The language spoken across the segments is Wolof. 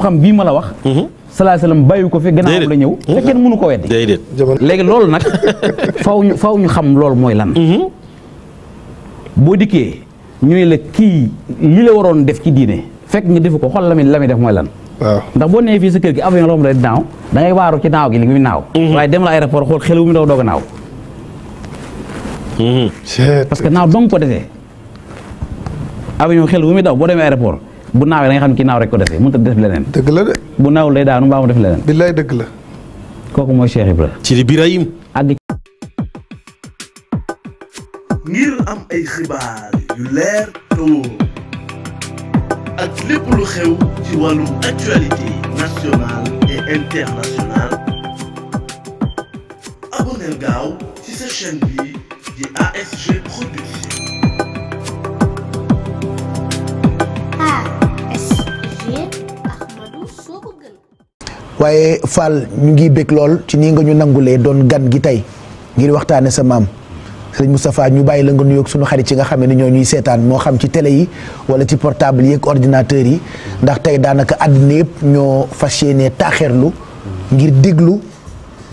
xam bii ma la wax. sallallahu alayhi wasallam bàyyi ko fi gannaaw la ñëw. te kenn mënu ko weddi. léegi loolu nag faw ñu xam loolu mooy lan. boo dikkee ñu ne la kii li la waroon def ci diine fekk nga defu ko xool la muy def mooy lan. waaw ndax boo nee fii sa kër gi avion romb rek naaw da ngay waaru ci naaw gi li muy naaw. waaye dem la aéroport xool xel wu mu doog a naaw. parce que naaw dong ko desee avion xel wu muy daw boo demee aéroport bu naawee da nga xam ne kii naaw rek ko desee mënut a def leneen. dëgg la de. bu naawul day daanu mbaa mu def leneen. billaay dëgg la. kooku mooy Cheikh Ibra. ci Birahim. àgg. ngir am ay xibaar yu leer te wóor ak lépp lu xew ci wàllum actualité nationale et internationale abonneel gaaw ci sa chaîne bi di ASG Production. waaye Fall ñu ngi bég lool ci nii nga ñu nangulee doon gan gi tey ngir waxtaane sa maam sëriñ Moustapha ñu bàyyi la nga nuyoog suñu xarit ci nga xam ne ñoo ñuy seetaan moo xam ci télé yi wala ci portable yi ak ordinateur yi ndax tey daanaka àddina yëpp ñoo fas yéene taaxeerlu ngir déglu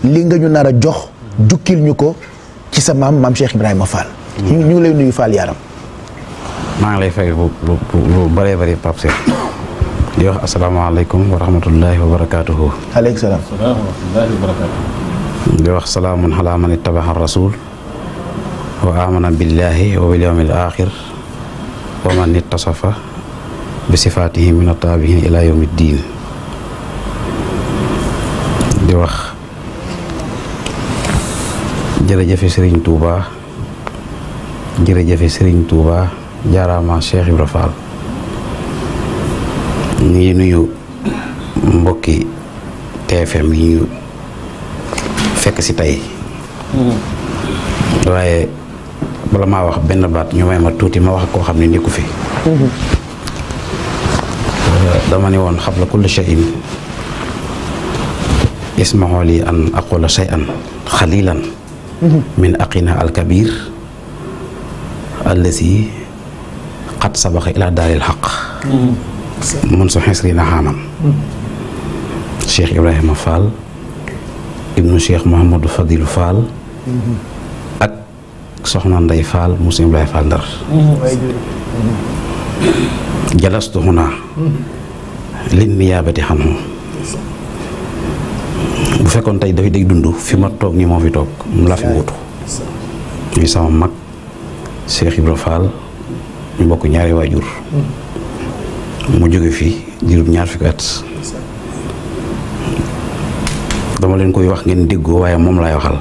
li nga ñu nar a jox jukkil ñu ko ci sa maam Cheikh Ibrahima Fall. ñu ngi lay nuyu Fall yaram. maa ngi lay fay lu bëree bëri Pape Cheikh di wax asalaamaaleykum wa rahmatullahi wa barakaatuhu. aleykum salaam. di wax salaamun alaa man ittaba'a rasul wa amana billahi wa bil yawmil axir wa man ittasafa bi sifaatihi min ataabihin ila yawmi diin. di wax jërëjëfe Serigne Touba jërëjëfe Serigne Touba jaaraama Cheikh Ibra Fall. ñu ngi nuyu mbokki TFM yi ñu fekk si tey waaye bala maa wax benn baat ñu may ma tuuti ma wax koo xam ne nekku fi dama ne woon xabla kulli shay'in ismahu li an aqula shay'an xalilan min aqina alkabir allazi qad sabaqa ila daaril xaq mun su xesri na xaamam Cheikh Ibrahima Fall ibnu Cheikh Mouhamadou Fadilou Fall ak soxna Ndey Fall mu Sëñ Ibrahima Fall Ndar jalastu huna lin niyaabati xanhu bu fekkoon tey dafay day dund fi ma toog ñi moo fi toog mu la fi wutu ñuy sama mag Cheikh Ibrahima Fall ñu bokk ñaari waajur mu jóge fii diirub ñaar fukki at dama leen koy wax ngeen déggoo waaye moom laay waxal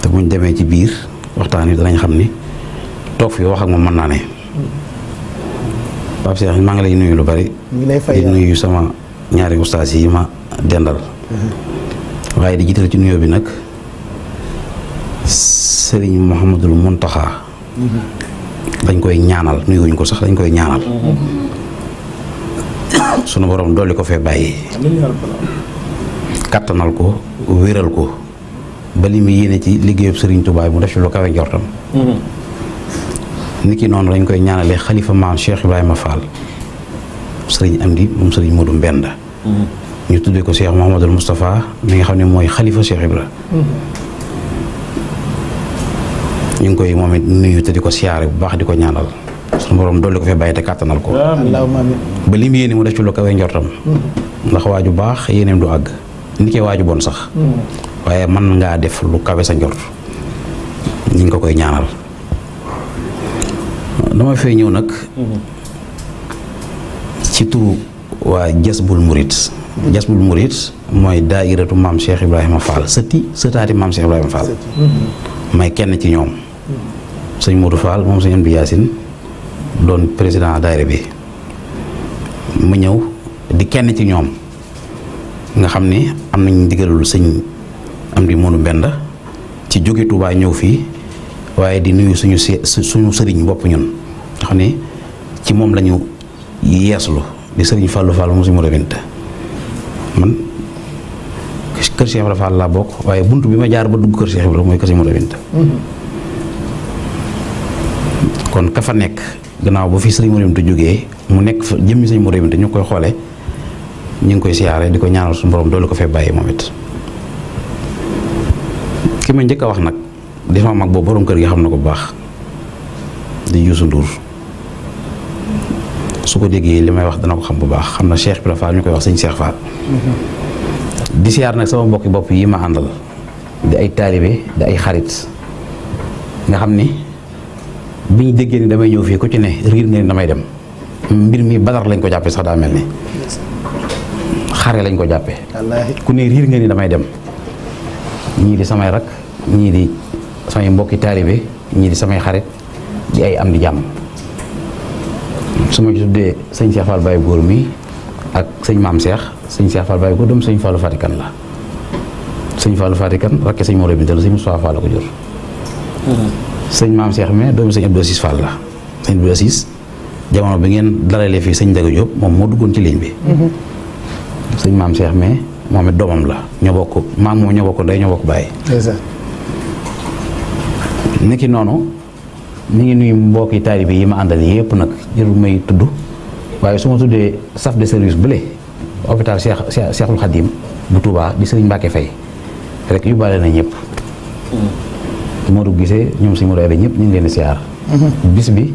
te buñ demee ci biir waxtaan wi danañ xam ni toog fii wax ak moom mën naa ne Pape Cheikh maa ngi lay nuyu lu bari di nuyu sama ñaari ustaas yi ma dendal waaye di jiital ci nuyoo bi nag Serigne Mouhamadul Mountakha dañ koy ñaanal nuyuwuñ ko sax dañ koy ñaanal sunu borom dolli ko fee bàyyi kattanal ko wéral ko ba li mu yéene ci liggéeyub Serigne Touba mu def ci lu kawe njortam niki noonu dañ koy ñaanalee xalifa maam Cheikh Ibrahima Fall Serigne Amdi moom Serigne Modou Mbenda ñu tuddee ko Cheikh Mouhamadul Moustapha mi nga xam ne mooy xalifa Cheikh Ibra ñu ngi koy moom it nuyu te di ko siyaare bu baax di ko ñaanal suñu borom dolli ko fee bàyyi te kàttanal ko ba li mu yéene mu def ci lu kawe njortam ndax waaju baax yéeneem du àgg ni koy waaju bon sax waaye mën ngaa def lu kawe sa njort ñu ngi ko koy ñaanal dama fay ñëw nag ci turu waa Jazbul Murid Jazbul Murid mooy daairatu maam Cheikh Ibrahima Fall sëtaati maam Cheikh Ibrahima Fall may kenn ci ñoom sëñ Modou Fall moom sëñ Amdi Yaasin doon président daayira bi mu ñëw di kenn ci ñoom nga xam ni am nañ ndigalul sëñ Amdi Modou Mbenda ci jóge Touba ñëw fii waaye di nuyu suñu sëriñ bopp ñun nga xam ni ci moom lañu yeeslu di sëriñ Fallou Fall moom sëñ Modou Binta man kër Cheikh Ibra Fall laa bokk waaye buntu bi ma jaar ba dugg kër Cheikh Ibra mooy kër Sëñ Modou Binta kon ka fa nekk gannaaw ba fi sëriñ Modou Binta jógee mu nekk fa jëmmi sëñ Modou Binta ñu koy xoolee ñu ngi koy siyaare di ko ñaanal suñu borom doolu ko fee bàyyi moom it. ki ma njëkk a wax nag di sama mag boobu borom kër gi xam na ko bu baax di Youssou Ndour su ko déggee li may wax dana ko xam bu baax xam na Cheikh Ibra Fall ñu koy wax sëñ Cheikh Fall. di siyaar nag sama mbokki bopp yi ma àndal di ay taalibe di ay xarit nga xam ni bi ñu déggee ni damay ñëw fii ku ci ne riir nga ni damay dem mbir mi badar lañ ko jàppee sax daa mel ni xare lañ ko jàppee ku ne riir nga ni damay dem ñii di samay rak ñii di samay mbokki taalibe ñii di samay xarit di ay am di jàmm su ma ci tuddee sëñ Cheikh Fall Baye góor mi ak sëñ maam Cheikh sëñ Cheikh Fall Baye góor doom sëñ Fallou Fatikan la sëñ Fallou Fatikan rakke sëñ Mor Bintal sëñ Moustapha Fall la ko jur sëñ maam Cheikh mais doomu sëñ Abdou Assis Fall la sëñ Abdou Assis jamono bi ngeen dalalee fii sëñ Daga Diop moom moo duggoon ci ligne bi sëñ maam Cheikh mais moom it doomam la ñoo bokk maam moom ñoo bokk ndey ñoo bokk bàyyi niki noonu mi ngi nuyu mbokki taalibe yi ma àndal yëpp nag jërul may tudd waaye su ma tuddee chef de service bële hôpital Cheikhul Khadim bu Touba di Sëriñ Mbacke Faye rek yóbbaale na ñëpp Modou gisee ñoom si Modou ay ñëpp ñu ngi leen di siyaar bis bi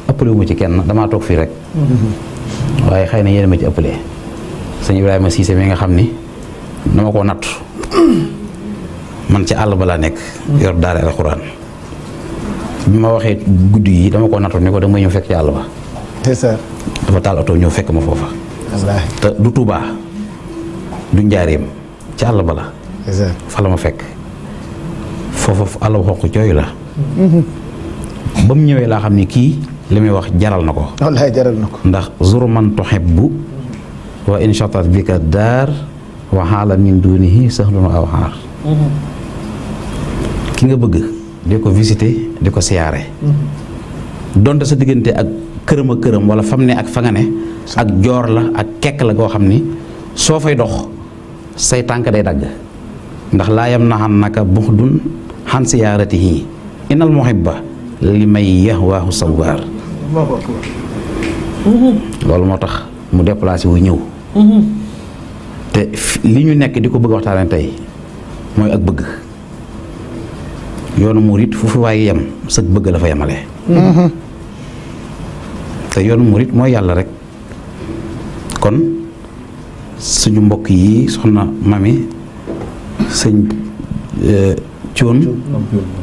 ëppale wu ma ci kenn damaa toog fii rek waaye xëy na yéen ma ci ëppale sëñ Ibrahima Cissé mi nga xam ni dama koo natt man ci àll ba laa nekk yor daara alxuraan bi ma waxee guddi yi dama ko nattu ni ko dama ñëw fekk ci àll ba. c'est ça. dafa taal oto ñëw fekk ma foofa. wallaahi te du Touba du Njaareem ci àll ba la. c'est ça. fa la ma fekk foofa àll ba xonq cooy la. ba mu ñëwee laa xam ni kii li muy wax jaral na ko. wallaahi jaral na ko. ndax zur man tuhibbu wa in shatat bika daar wa haala min dunihi sahlun aw haar. ki nga bëgg. di ko visiter di ko siyaare donte sa diggante ak këram wala fam ne ak fa nga ne ak joor la ak kekk la goo xam ni soo fay dox say tànk day dagg ndax laa yam naxan naka buxdun xan siyaaratihi inal muhibba li may yahwaahu sawaar loolu moo tax mu déplacé wu ñëw te li ñu nekk di ko bëgg waxtaane tey mooy ak bëgg yoonu murit fu fi waaye yem sëg bëgg la fa yemale te yoonu murit mooy yàlla rek kon suñu mbokk yi soxna mami sëñ Cuun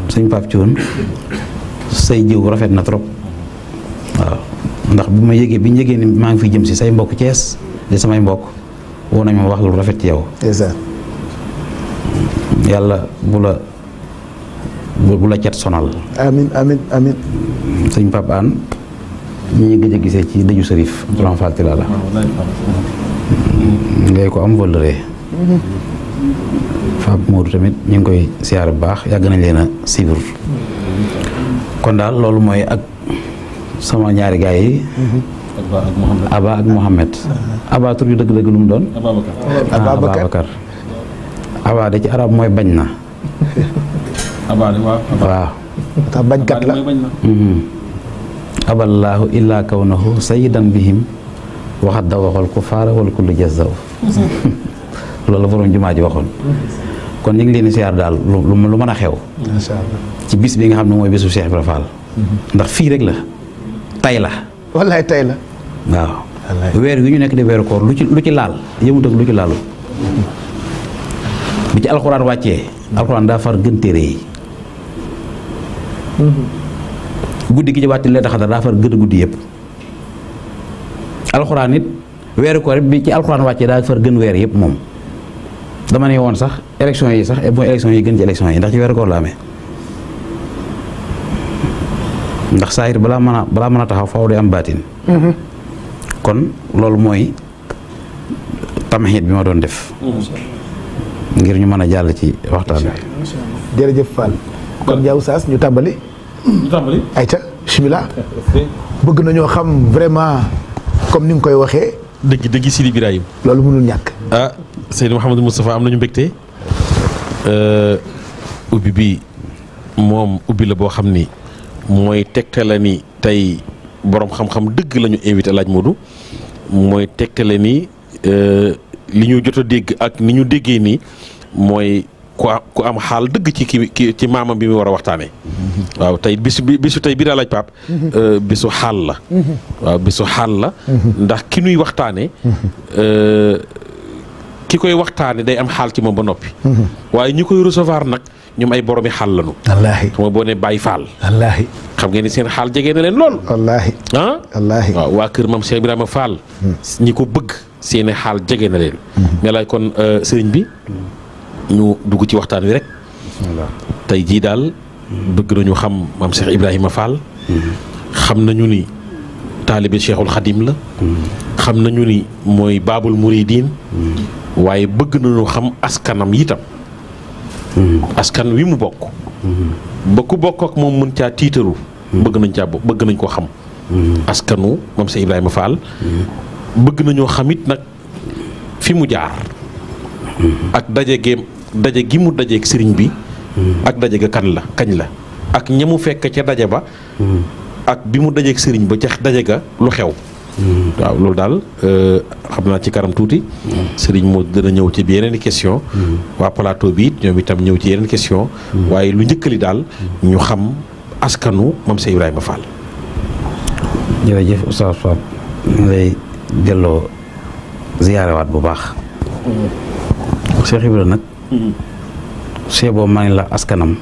sëñ Pape Cuun say jiw rafet na trop waaw ndax bi ma yëgee bi ñu yëgee ni maa ngi fi jëm si say mbokk Cees di samay mbokk woo nañ ma wax lu rafet ci yow yàlla bu la cet sonal. amiin amiin amiin. sëñ Pape An ñi ñu gëj a gisee ci dëju Sërif Abdoulaye Fall Tila la. ngay ko am wëllëree. Pape Modou tamit ñu ngi koy siyaar bu baax yàgg nañ leen a suivre. kon daal loolu mooy ak sama ñaari gaay yi. Aba ak Mohamed. Aba tur yu dëgg-dëgg lu mu doon. Ababacar. Aba de ci arab mooy bañ na. waaw tax bañkat la aballaahu illaa kawnahu sayyidan bihim waxat da waxal kufaara wal kullu jazzaw loolu la borom jumaa ji waxoon kon ñu ngi leen di siyaar daal lu mën a xew masha Allah ci bis bi nga xam ne mooy bisu Cheikh Ibra Fall ndax fii rek la tay la wallaay tay la waaw weer wi ñu nekk di weeru koor lu ci laal yëmut ak lu ci laalu bi ci alxuraan wàccee alxuraan daa far gën téere yi guddi gi ci wàtti lee taxadar daa far gën a guddi yëpp alxuraan it weeru koor bi ci alxuraan wàccee daa far gën weer yëpp moom dama ne woon sax élection yi sax mooy élection yi gën ci élection yi ndax ci weeru koor la amee ndax saayir balaa mën a taxaw faaw day am baatin kon loolu mooy tamxit bi ma doon def ngir ñu mën a jàll ci waxtaan bi jërëjëf Fall kon Dia Oustaz ñu tàmbali ayca bismillah bëgg nañoo xam vraiment comme ni nga koy waxee dëgg Sidi Birahim loolu mënul ñàkk Seydou Mouhamadou Moustapha am nañu mbégte ubbi bi moom ubbi la boo xam ni mooy tegtale ni tey borom xam-xam dëgg la ñu invité laaj Modou mooy tegtale ni li ñu jot a dégg ak ni ñu déggee nii mooy ku am xaal dëgg ci maamam bi mu war a waxtaanee. waaw tey bisu tey bi daa laaj Pape. bisu xaal la. waaw bisu xaal la. ndax ki nuy waxtaanee. ki koy waxtaanee day am xaal ci moom ba noppi. waaye ñi koy recevoir nag ñoom ay boromi xaal lañu. wallaahi xam nga boo nee Baye Fall. wallaahi xam ngeen ni seen xaal jege na leen lool. wallaahi ah. wallaahi waaw waa kër maam Cheikh Ibrahima Fall. ñi ko bëgg seeni xaal jege na leen. mais lay kon sëriñ bi. ñu dugg ci waxtaan wi rek. tey jii daal bëgg nañu xam maam Cheikh Ibrahima Fall. xam nañu ni taalibe Cheikhul Khadim la. xam nañu ni mooy Baabul Muridiin. waaye bëgg nañu xam askanam itam. askan wi mu bokk. ba ku bokk ak moom mën caa tiitaru. bëgg nañ koo xam. askanu maam Cheikh Ibrahima Fall. bëgg nañoo xam it nag fi mu jaar. ak daje gi mu dajeeg sëriñ bi. ak daje ga kañ la ak ñamu fekk ca daje ba. ak bi mu dajeeg sëriñ ba ca daje ga lu xew. waaw loolu daal xam naa ci kanam tuuti. sëriñ moo dana ñëw ci yeneen i question waa plateau bi it ñoom itam ñëw ci yeneen question waaye lu njëkkali daal ñu xam askanu maam Cheikh Ibrahima Fall. jërëjëf Oustaz Pape ñu lay delloo ziyaarewaat bu baax. Cheikh Ibrahima nag. Cheikh boobu maa ngi la askanam.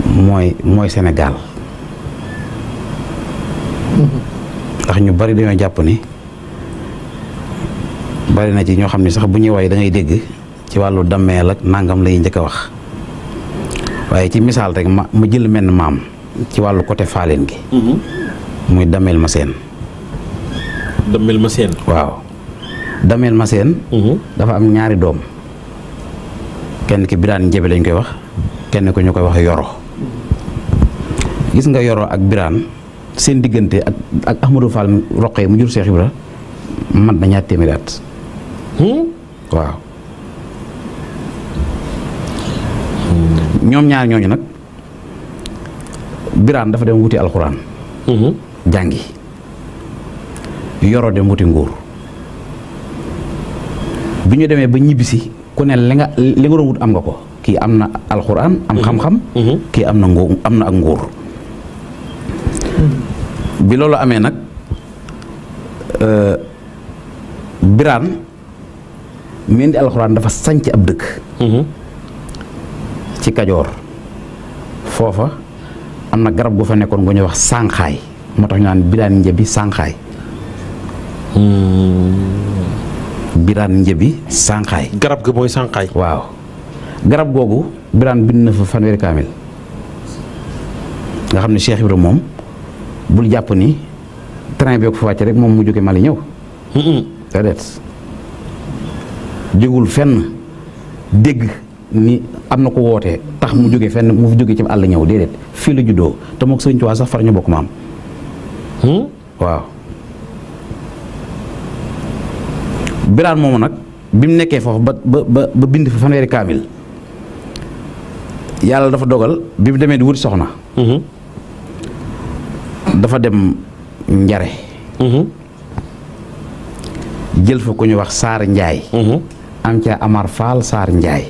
mooy Sénégal. ndax ñu bari dañoo jàpp ni bari na ci ñoo xam ne sax bu ñuy way da ngay dégg ci wàllu dammeel ak nangam lay njëkk a wax waaye ci misaal rek ma jël menn maam ci wàllu côté faaleen gi. muy Dameel Maseen. Dameel Maseen. waaw Dameel Maseen. dafa am ñaari doom kenn ki Biraan Njebe lañ koy wax kenn ko ñu koy wax Yoro. gis nga Yoro ak Biraan seen diggante ak Ahmadou Fall Roqee mu jur Cheikh Ibra mat na 2 téeméeri at. waaw ñoom ñaar ñooñu nag Biraan dafa dem wuti alxuraan. jàngi Yoro dem wuti nguur bi ñu demee ba ñibbisi ku ne li nga doon wut am nga ko kii am na alxuraan am xam-xam. kii am na ak nguur. bi loolu amee nag Biraan mi indi alxuraan dafa sanc ab dëkk. ci Kajoor foofa am na garab gu fa nekkoon gu ñuy wax sànqaay moo tax ñu naan Biraan Njëbi sànqaay. Biraan Njëbi sànqaay. garab ga mooy sànqaay. waaw garab googu Biraan bind na fa 100 kaamil nga xam ne Cheikh Ibrahima moom bul jàpp ni train bi ko fa wàcce rek moom mu jóge Mali ñëw. déedéet jógul fenn dégg ni am na ko woote tax mu jóge fenn mu fi jóge ci àll ñëw déedéet fii la juddoo te moog Sëriñ Tuubaa sax far ñu bokk maam. waaw Biraan moomu nag bi mu nekkee foofu ba bind fi 100 kaamil yàlla dafa dogal bi mu demee di wuti soxna. dafa dem Njare. jël fa ku ñu wax Saar Njaay. am ca Amar Fall Saar Njaay.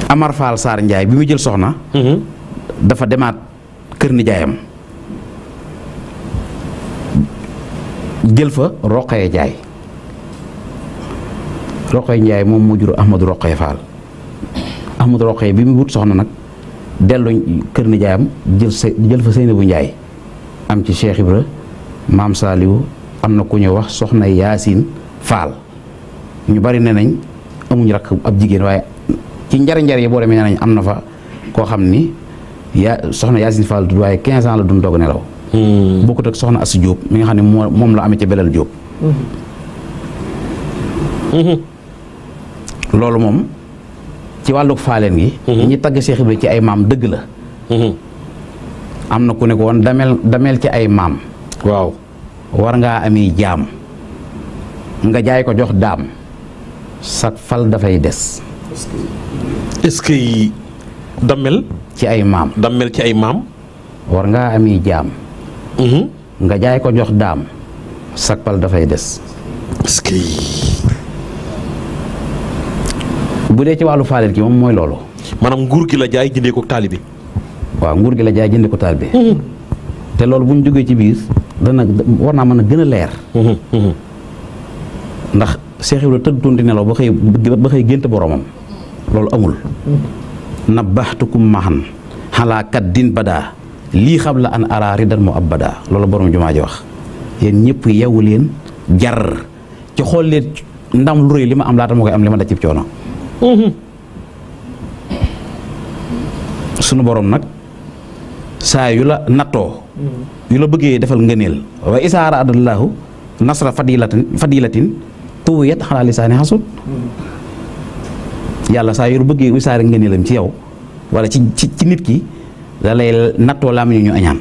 Amar Fall Saar Njaay bi mu jël soxna. dafa demaat kër nijaayam jël fa Roqee Njaay. Roqee Njaay moom moo jur Ahmadou Roqee Fall. Ahmadou Roqee bi mu wut soxna nag dellu kër nijaayam jël fa Seynabu Njaay am ci Cheikh Ibra maam Saliou am na ku ñu wax soxna Yaasin Fall ñu bari ne nañ amuñ rakk ab jigéen waaye ci njar yi boo demee ne nañ am na fa koo xam ni soxna Yaasin Fall du waaye 15 ans la dun doog nelaw. bokkut ak soxna Assu Diop mi nga xam ne moom la amee ca Belal Diop. loolu moom ci wàllug faaleen gi. ñi tagg Cheikh Ibra ci ay maam dëgg la. am na ku ne ko woon dameel ci ay maam. waaw war ngaa ami jaam nga jaay ko jox daam sa fal dafay des. est-ce que dammel ci ay maam. dammel ci ay maam. war ngaa ami jaam. nga jaay ko jox daam sak pal dafay des. est-ce que bu dee ci wàllu faalit gi moom mooy loolu. maanaam nguur gi la jaay jëndee ko taalibe. waaw nguur gi la jaay jëndee ko taalibe. te loolu bu ñu jógee ci biir dana war naa mën a gën a leer. ndax Cheikh Ibrahima tëddutoon di nelaw ba xëy gént boromam loolu amul. nabbaxtukum mahan xalaa kat din badaa lii xam la an ara ridan mu ab badaa loolu borom jumaa ji wax yéen ñëpp yeewu leen jar ci xool leen ndam lu rëy li ma am laata moo koy am li ma daj cib coono. sunu borom nag saa yu la nattoo yu la bëggee defal ngëneel wa isaara adallahu nasra fadilatin tuwiyat xalaa lisaani xasud yàlla saa yu bëggee wisaare ngëneelam ci yow wala ci nit ki da lay nattoo laa ñu añaan.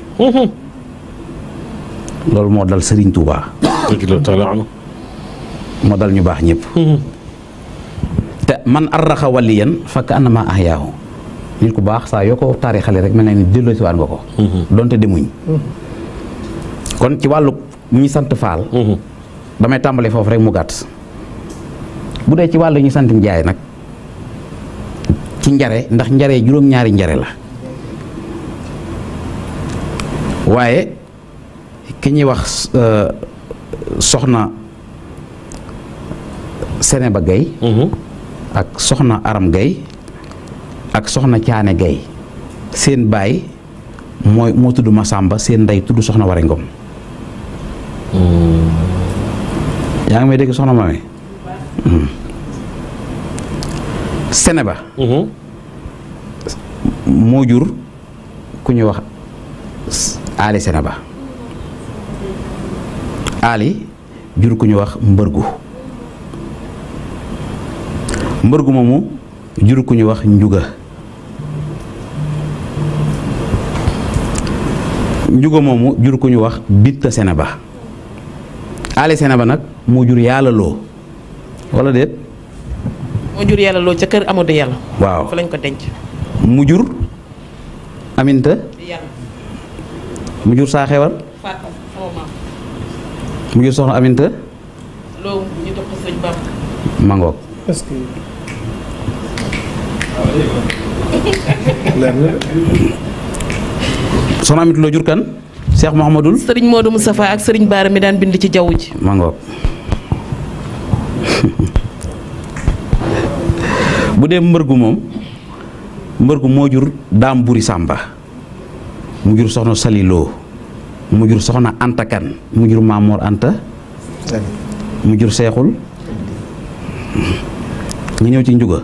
loolu moo dal Serigne Touba. moo dal ñu baax ñëpp. te man arraxa waliyan fakk annama ahyaahu nit ku baax saa yoo ko taarixale rek mel na ni delloo si waat nga ko. donte demuñ. kon ci wàllu ñi sant Faal. damay tàmbale foofu rek mu gàtt. bu dee ci wàllu ñi sant Njaay nag. ci njare ndax njare juróom-ñaari njare la waaye ki ñuy wax soxna Seneba Gay ak soxna Aram Gay ak soxna Caane Gay seen baay moo tudd Masamba seen ndey tudd soxna Ware Ngom yaa ngi may dégg soxna Mame Seneba moo jur ku ñuy wax Ali Seneba Ali jur ku ñuy wax mbërgu moomu jur ku ñuy wax njuga moomu jur ku ñuy wax Bitta Seneba Ali Seneba nag moo jur yàlla loo wala déet moo jur yàlla loo ca kër Amadou Yàlla. waaw fa lañ ko denc. mu jur Aminta. mu jur saa xewar. Fatou sama maam. mu jur soxna Aminta. loolu ñu dox ko sëñ Bamba. Mangoog. est-ce que. soxna Aminta loo jur kan. Cheikh Mouhamadul. Serigne Modou Moustapha ak Serigne Baara mi daan bind ci jaww ji. Mangoog. bu dee mbërgu moo jur daam buri sàmba mu jur soxna saliloo mu jur soxna anta kan mu jur Maamoor Anta mu jur seexul nga ñëw ci njuga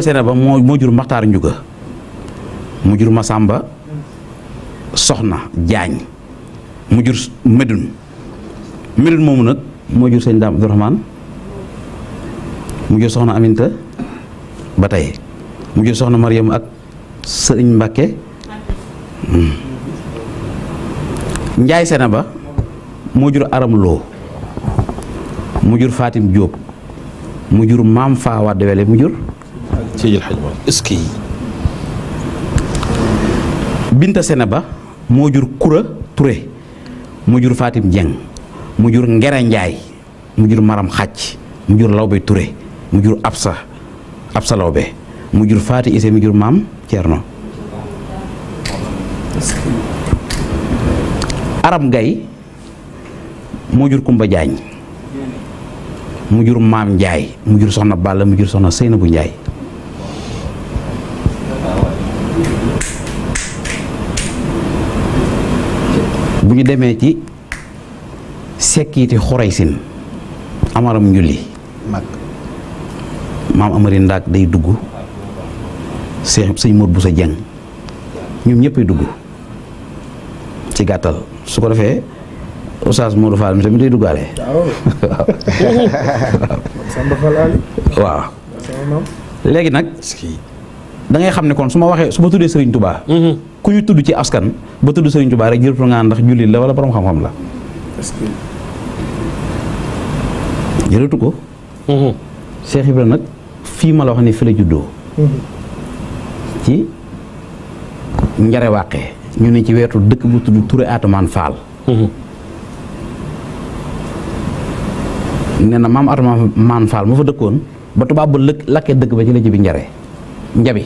Seneba moo jur maxtaar njuga mu jur Masamba soxna jaañ mu jur medun moomu nag moo jur sëñ Daam Abdourahmane mu jur soxna Aminta ba tey mu jur soxna Mariam ak sëriñ Mbàkke Njaay Seneba moo jur Aram Lo mu jur Fatim Jóob mu jur Maam Faa Wàdd Wele mu jur Seydil Hadj Malick est-ce que Binta Seneba moo jur Kura Touré mu jur Fatim Jeng mu jur Ngere Njaay mu jur Maram Xàcc mu jur Lawbe Touré mu jur Absa Lawbe mu jur Faati Ise mu jur Maam Cerno Aram Gay moo jur Kumba Jaañ mu jur Maam Njaay mu jur Soxna Balla mu jur Soxna Seyna bu Njaay bu ñu demee ci sekkiiti Xuraysin Amaram Njulli maam Amari Ndaak day dugg sëñ Modou Boussa Dieng ñoom ñëppay dugg ci gàttal su ko defee Oustaz Modou Fall mi tamit day duggaale waaw léegi nag da ngay xam ne kon su ma tuddee Serigne Touba ku ñu tudd ci askan ba tudd Serigne Touba rek jërëtul nga ndax jullit la wala borom xam-xam la jërëtu ko Cheikh Ibrahima nag fii ma la wax ni fi la juddoo ci njare wàqee ñu ne ci wetu dëkk bu tudd Touré Atoumane Fall. nee na maam Atoumane Fall mu fa dëkkoon ba tubaab ba lakkee dëkk ba ci la jibi njabi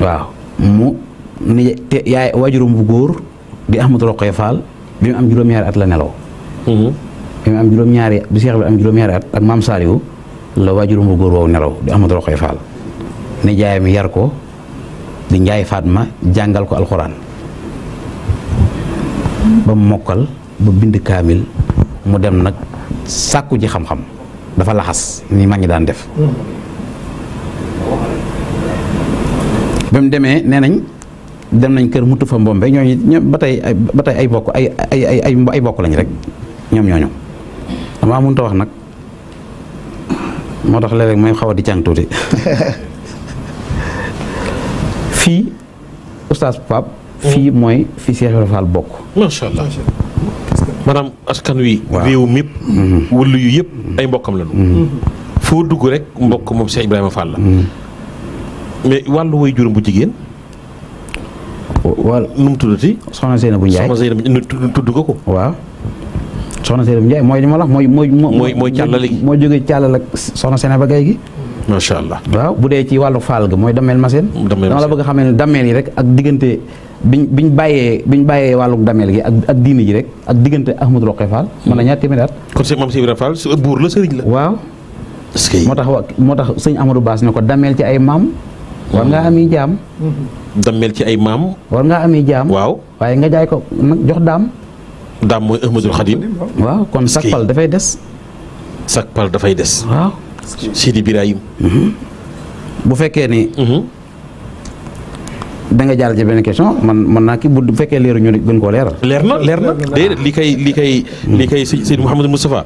waaw mu ni te yaay waajuram bu góor di Ahmadou Rokhaya Fall bi mu am juróom-ñaari at la nelaw bi mu am juróom-ñaari bi Cheikh bi am juróom-ñaari at ak maam Saliou la waajuram bu góor woowu nelaw di Ahmadou Rokhaya Fall ni jaay mi yar ko di Njaay Fatma jàngal ko alxuraan ba mu mokkal ba bind kaamil mu dem nag sàkku ji xam-xam dafa laxas ni mag ñi daan def ba mu demee nee nañ dem nañ kër mutu fa mbombe ñooñu ba tey ay bokk ay bokk lañ rek ñooñu damaa mënut a wax nag moo tax léeg-léeg may xaw a di càng tuuti fii oustaz Pape fii mooy fii Cheikh Ibrahima Fall bokk. macha allah maanaam askan wi. réew mi yëpp. wëllu yu yëpp ay mbokkam la ñu. foo dugg rek mbokk moom Cheikh Ibrahima Fall la. mais wàllu way juróom bu jigéen. wala nu mu tuddati. soxna Seynabou Ndiaye soxna Seynabou tudd ko ko. waaw soxna Seynabou Ndiaye mooy li ma la wax mooy càllale gi moo jógee càllal ak soxna Seynabou Gaye gi. macha allah waaw bu dee ci wàllu faal ga mooy dameel maseen dama la bëgg a xamee ne dameel yi rek ak diggante biñ bàyyee wàllu dameel gi ak diini ji rek ak diggante Ahmadou Rokhaya Fall mën na ñaar téeméeri at kon sëñ Mame Cheikh Ibrahima Fall su buur la sëriñ la waaw est-ce que moo tax sëñ Amadou Bass ne ko dameel ci ay maam war ngaa ami jaam dameel ci ay maam war ngaa ami jaam waaw waaye nga jaay ko nag jox daam mooy Ahmadul Khadim waaw kon sakpal dafay des sakpal dafay des waaw Sidi Birahim bu fekkee ni da nga jàll ci benn question man naa kii bu fekkee leeru ñu gën koo leeral leer na déedéet li kay Seydi Mouhamadou Moustapha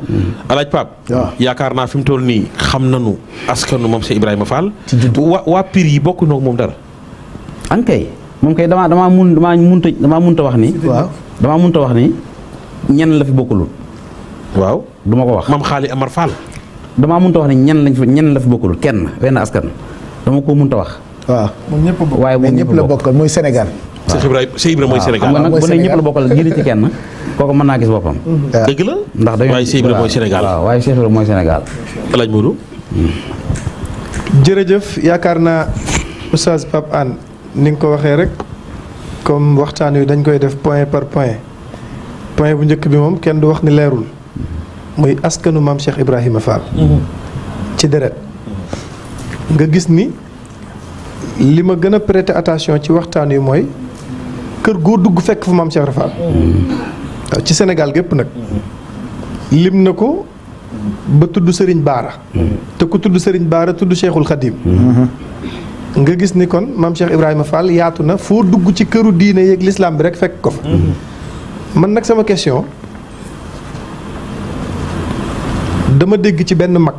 alaaj Pape yaakaar naa fi mu toll nii xam nañu askanu moom Cheikh Ibrahima Fall waa Pire yi bokk noog moom dara an kay moom kay damaa munta wax ni damaa munta wax ni ñenn la fi bokkulul waaw du ma ko wax maam Xaali Amar Fall damaa mënta wax ne ñenn la fi bokkulul kenn wenn askan dama ko mënta wax. waaw moom ñëpp a bokk waaye moom ñëpp la bokkal mooy Sénégal. Cheikh Ibrahima mooy Sénégal xam nga nag bu ne ñëpp la bokkal génn ci kenn kooku mën naa gis boppam. dëgg la ndax dañoo waaye Cheikh Ibrahima mooy Sénégal waaw waaye Cheikh Ibrahima mooy Sénégal. alaaj Modou. jërëjëf yaakaar naa Oustaz Pape Hann ni nga ko waxee rek comme waxtaan wi dañ koy def point par point bu njëkk bi moom kenn du wax ni leerul. muy askanu maam Cheikh Ibrahima Fall. ci deret nga gis ni li ma gën a prêter attention ci waxtaan wi mooy kër goo dugg fekk fa maam Cheikh Ibrahima Fall. waaw ci Sénégal gépp nag lim na ko ba tudd Serigne Baara. te ku tudd Serigne Baara tudd Cheikhul Khadim. nga gis ni kon maam Cheikh Ibrahima Fall yaatu na foo dugg ci këru diine yeeg l'islam bi rek fekk ko fa. man nag sama question. dama dégg ci benn mag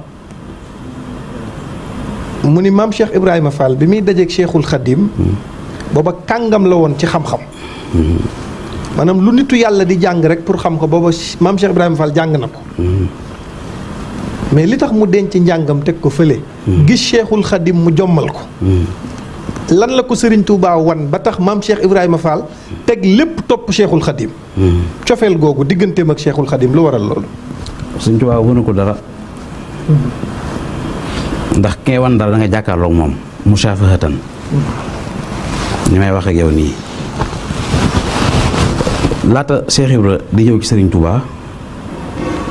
mu ni maam Cheikh Ibrahima Fall bi muy dajeeg Cheikhul Khadim booba kàngam la woon ci xam-xam maanaam lu nitu yàlla di jàng rek pour xam ko booba maam Cheikh Ibrahima Fall jàng na ko mais li tax mu denc njàngam teg ko fële gis Cheikhul Khadim mu jommal ko lan la ko Serigne Touba wan ba tax maam Cheikh Ibrahima Fall teg lépp topp Cheikhul Khadim cofeel googu digganteem ak Cheikhul Khadim lu waral loolu Sëñ Tuubaa wënu ko dara ndax kee wan dara da nga jàkkaarloog moom musaafahatan ni may wax ak yow nii laata Cheikh Ibra di ñëw ci Serigne Touba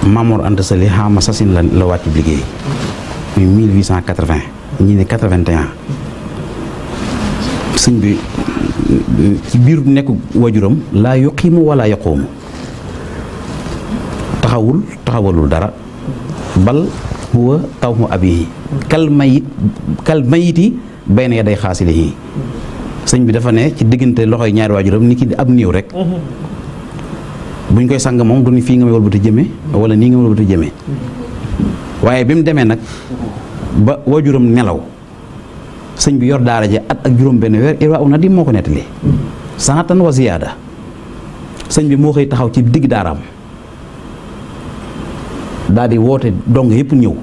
Mamour Anta Sali xaama sasin la wàcc liggéey muy 1880 ñi ne 81 sëñ bi ci biir nekk wajuram laa yuqiimu wala yaquumu taxawalul dara bal huwa tawmu abihi kal mayiti bayna yaday xaasilihi sëñ bi dafa ne ci diggante loxoy ñaari waajuram ni ki ab néew rek buñ koy sang moom du ni fii nga may walbati jëme wala nii nga may walbati jëme waaye bi mu demee nag ba waajuram nelaw sëñ bi yor daara ja at ak juróom benn weer Irwa u Nadim moo ko nettali sanatan wa ziyaada sëñ bi moo xëy taxaw ci digg daaraam daal di woote dong yëpp ñëw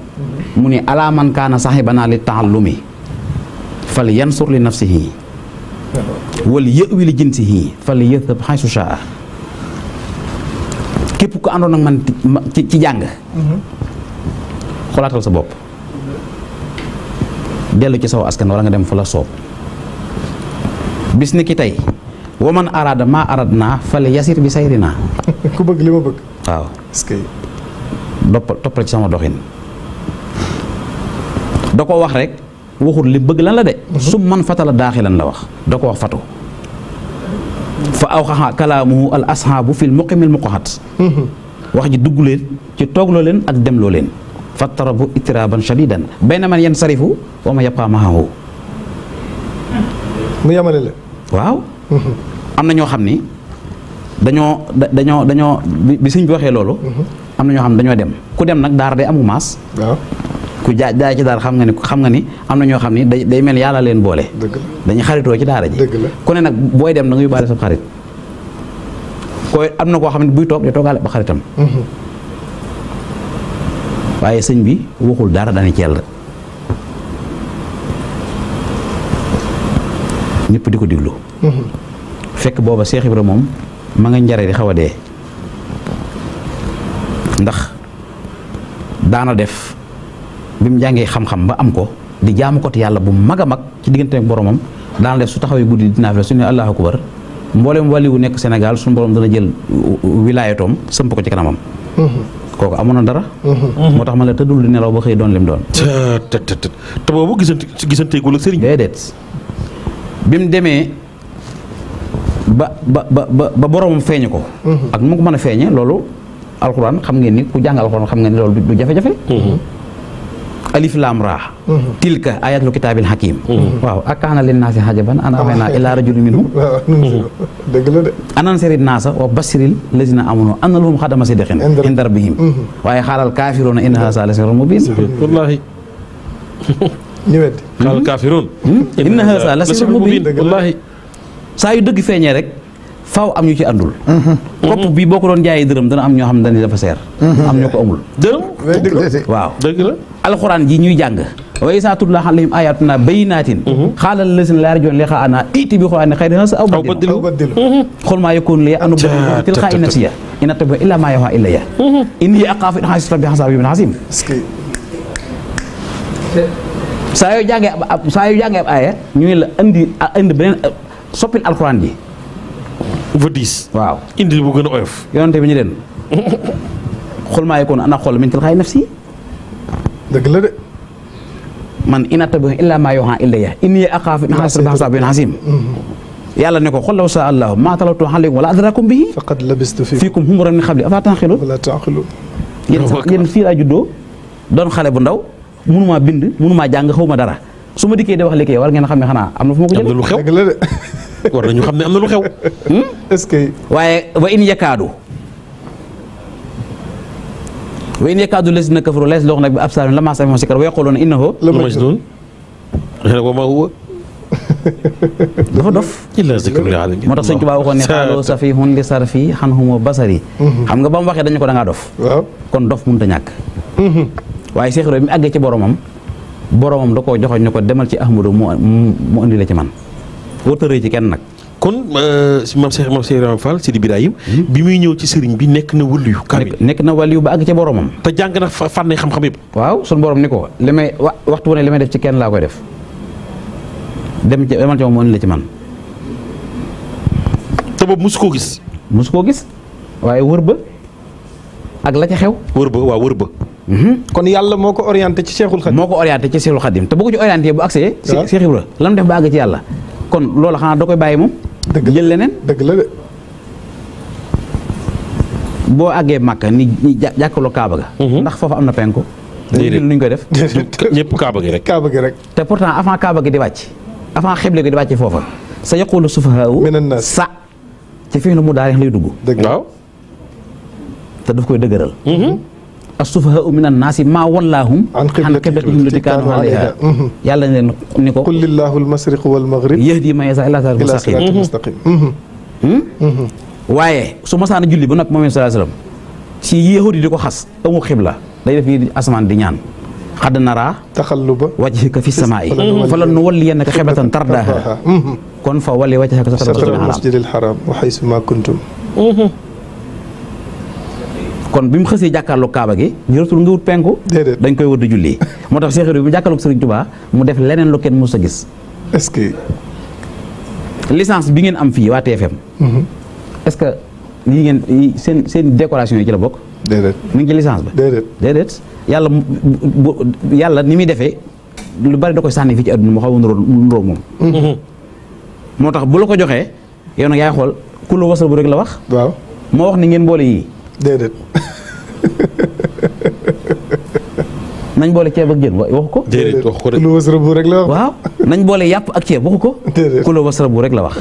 mu ne alaa man kaana saxibana li taallumi fal yansur li nafsihi wala yëwi li jinsihi fal yadhhab haythu sha'a képp ku àndoon ak man ci jàng xolaatal sa bopp dellu ci saw askan wala nga dem fa la soob bis ni ki tey wa man araada maa aradna fal yasir bi sayrina ku bëgg li ma bëgg. waaw est-ce que. toppal ci sama doxin da ko wax rek waxul li bëgg lan la de su man fatala daaxilan la wax da ko wax fatu fa awxaxa kalaamuhu al ashaabu fil muqimil muqahat wax ji dugg leen ci toogloo leen ak demloo leen fattarabu itiraban shadidan bayna man yansarifu wa ma yabqa maahu mu yamale la. waaw am na ñoo xam ni dañoo bi sëñ bi waxee loolu am na ñoo xam ne dañoo dem ku dem nag daara day amu maas waaw. ku jaay ci daara xam nga ni am na ñoo xam ni day mel yàlla leen boole dëgg la dañuy xaritoo ci daara ji dëgg la. ku ne nag booy dem da nga yóbbaale sa xarit koy am na koo xam ne buy toog day toogaale ba xaritam waaye sëñ bi waxul dara dana ci yàlla ñëpp di ko diglu fekk booba Cheikh Ibra moom ma nga njare di xaw a dee ndax daana def bi mu jàngee xam-xam ba am ko di jaamu ko te yàlla bu mag a mag ci diggante ak boromam daana def su taxawee guddi dinaa fi su ne allahu akbar mboolem wàlliwu nekk Sénégal suñu borom dana jël wilaayatoom sëmp ko ci kanamam kooku amoon na dara moo tax ma la tëddul di nelaw ba xëy doon lim doon te boobu gisanteegul ak sëriñ déedéet bi mu demee ba boromam feeñu ko ak nu mu ko mën a feeñe loolu alxuraan xam ngeen ni ku jàng alxuraan xam ngeen ni loolu du jafe-jafe alif laam raa tilka ayatul kitaabil hakim waaw ak kaana lin naasi hajaban an awhaynaa ilaa rajulin minhum waaw dëgg la de. an anziri naasa wa bassiril lazina amanu anna lahum xadama sidqin inda rabbihim waaye xaalal kaafiruuna inna haazaa la sihrun mubiin wallaahi ñu weddi. xaalal kaafiruun inna haazaa la sihrun mubiin wallaahi saa yu dëgg feeñee rek faaw am ñu ci àndul kopp bii boo ko doon jaayee dërëm dana am ñoo xam ne dañuy dafa seer am ñoo ko amul dërëm waaw dëgg la alxuraan ji ñuy jàng wa izaa tutlaa alayhim aayatunaa bayyinaatin qaala llaziina laa yarjuuna liqaa'anaa i'ti bi qur'aanin ghayri haazaa aw baddilhu qul maa yakuunu lii an ubaddila min tilqaa'i nafsii in attabi'u illaa maa yuuhaa ilayya innii axaafu in asaytu rabbii azaabu yawmin aziim saa yoo jàngee ab aaya ñu ne la indi beneen soppil alxuraan ji va 10 waaw indil bu gën a oyof yonente bi ñu leen xul maa yakuunu an aquula min tilqaa'i nafsii dëgg la de. man in attabi'u illaa maa yuuhaa ilayya innii axaafu in asaytu rabbii azaabu yawmin aziim yàlla ne ko qul law shaa Allaahu maa talawtuhu alaykum wa laa adraakum bihi faqad labistu fiikum umuran min qabli afalaa ta'qiluun wala taaqiluun. yéen fii laa juddoo doon xale bu ndaw mënumaa bind mënumaa jàng xawma dara su ma dikkee di wax léegi war ngeen xam ne xanaa am na fu ma ko am na jëlee lu xew dëgg la de. war nañu xam ne am na lu xew est-ce que. waaye wa in yakaadu lazina kafaru la yasluqunaka bi absaarihim lammaa sami'u zikra wa yaquluuna innahu la majnuun wa maa huwa dafa dof illaa zikrun lil aalamiin moo tax sëñ Tuubaa waxoon ne xaaloo safihun li sarfi anhumu basari xam nga ba mu waxee dañu ko da ngaa dof waaw. kon dof mënut a ñàkk waaye Cheikh Ibrahima mi àggee ci boromam da koo joxoñ ne ko demal ci Ahmadu mu indi la ci man wërtëree ci kenn nag kon maam Cheikh Ibrahima Fall Sidi Birahim bi muy ñëw ci sëriñ bi nekk na wëliyu kaamil nekk na waliyu ba àgg ci boromam te jàng na fànn xam-xam yëpp waaw sun borom ni ko li may waxtu wu ne li may def ci kenn laa koy def demal ci moom mu indi la ci man te boobu mosu koo gis mosu koo gis waaye wër ba ak la ca xew wër ba waaw wër ba kon yàlla moo ko orienté ci Cheikhul Khadim. moo ko orienté ci Cheikhul Khadim te bu ko ci orienté bu accès waaw Cheikh Ibra la mu def ba àgg ci yàlla kon loola xanaa da koy bàyyi moom dëgg la jël leneen dëgg la de. boo àggee Màkka ni jàkkaloo Kaaba ga ndax foofu am na penku déedéet nuñ koy def ñëpp kaaba gi rek kaaba gi rek. te pourtant avant Kaaba gi di wàcc avant xeble gi di wàcc foofa sa yaqulu sufahaa'u minan naas. sa ci fii nu mu daal lay dugg dëgg la waaw te daf koy dëgëral as-sufahaa'u minan naasi maa wallaahum an qiblatihim allati kaanu alayhaa yàlla ne leen ni ko qul lillaahu al-mashriqu wal maghrib yahdi man yashaa ilaa siraatin ilaa mustaqiim siraatin mustaqim. waaye su masaana julli ba nag moom sallallahu alayhi wasallam si yahudi di ko xas amul xibla day def nii asamaan di ñaan xadd naraa taxalluba wajhika fi samaa'i falan nuwalliyannaka qiblatan tardaahaa kon fa wali wajhaka satral masjidil haram wa haysu ma kuntum. kon bi mu xësee jàkkaarloog Kaaba gi jëratul nga wut penku. déedéet dañ koy wër di julli. moo tax Cheikh Ibrahima bi mu jàkkaarloog Serigne Touba mu def leneen lu kenn mës a gis. est-ce que. licence bi ngeen am fii waa TFM. est-ce que lii ngeen seen décoration yi ci la bokk. déedéet mi ngi ci licence ba. déedéet yàlla ni muy defee lu bari da koy sànni fii ci àdduna mu xaw a nuróog moom. moo tax bu la ko joxee yow nag yaay xool ku la wasal bu rek la wax. waaw moo wax ni ngeen boole yii. déedéet. nañ boole ceeb ak jën waxu ko. déedéet waxu ko de. ku la wasal bu rek la wax. waaw nañ boole yàpp ak ceeb waxu ko. déedéet ku la wasal bu rek la wax.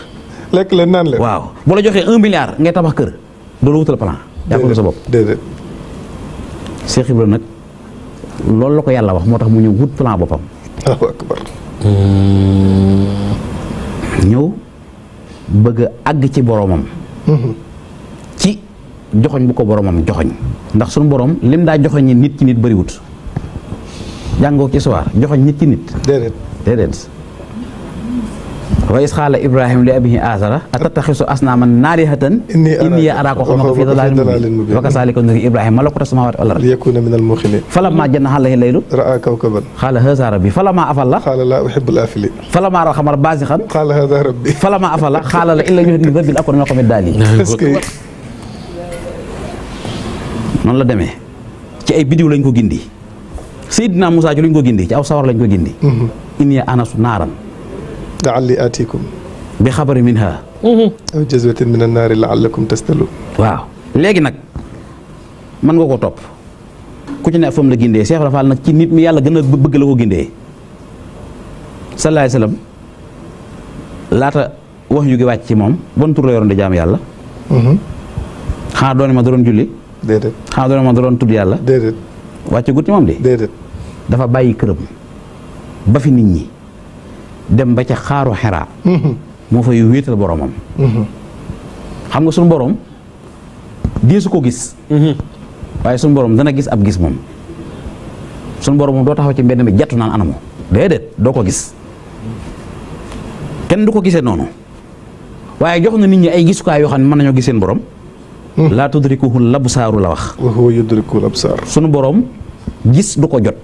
lekk leen naan leen. waaw bu la joxee 1 milliard ngay tabax kër doo la wutal plan. jàppale sa bopp déedéet. Cheikh Ibrahima nag loolu la ko yàlla wax moo tax mu ñëw wut plan boppam. Allahu akbar. ñëw bëgg a àgg ci boromam. ci joxoñ bu ko boromam joxoñ ndax suñu borom lim daa joxoñ ñi nit ci nit bëriwut jàngoo ci soir joxoñ nit ci nit. déedéet. wa is qaala Ibrahima li abihi Azara atattaxisu asnaaman aalihatan inni araaka qawmaka fii dalaalin mubiin wa kazaalika nuri Ibrahima malakuuta samaawaati wal ardi liyakuuna minal muuqiniin falammaa janna alayhi laylu ra'aa kawkaban qaala haazaa rabbii falammaa afala qaala laa uhibbul aafiliin falammaa ra'al qamara baazighan qaala haazaa rabbii falammaa afala qaala la in lam yahdini rabbii la'akuunanna minal qawmi daalliin. noonu la demee ci ay bidiw lañ ko gindi Seydina Moussa ci lañ ko gindi ci aw sawar lañ ko gindi. inni anastu naaran la'allii aatiikum bi xabari minhaa aw jazwatin mina naari la'allakum tastaluun. waaw léegi nag mën nga ko topp ku ci ne fam la gindee Cheikh Fall nag ci nit mi yàlla gën a bëgg la ko gindee sallallahu alayhi wasallam laata wax yu gi wàcc ci moom bon tur la yoroon di jaam yàlla. xanaa doone ma da doon julli. déedéet. xanaa doone ma da doon tudd yàlla. déedéet. wàcce gut ci moom de. déedéet. dafa bàyyi këram ba fi nit ñi dem ba ca xaaru Xiraa. moo fay wéetal boromam. xam nga suñu borom deesu ko gis. waaye suñu borom dana gis ab gis moom suñu borom moom doo taxaw ci mbedd mi jattu naan anamu déedéet doo ko gis kenn du ko gisee noonu waaye jox na nit ñi ay gisukaay yoo xam ne mën nañoo gis seen borom. laa tudrikuhu labsaaru la wax. wa huwa yudrikul absaar. sunu borom gis du ko jot.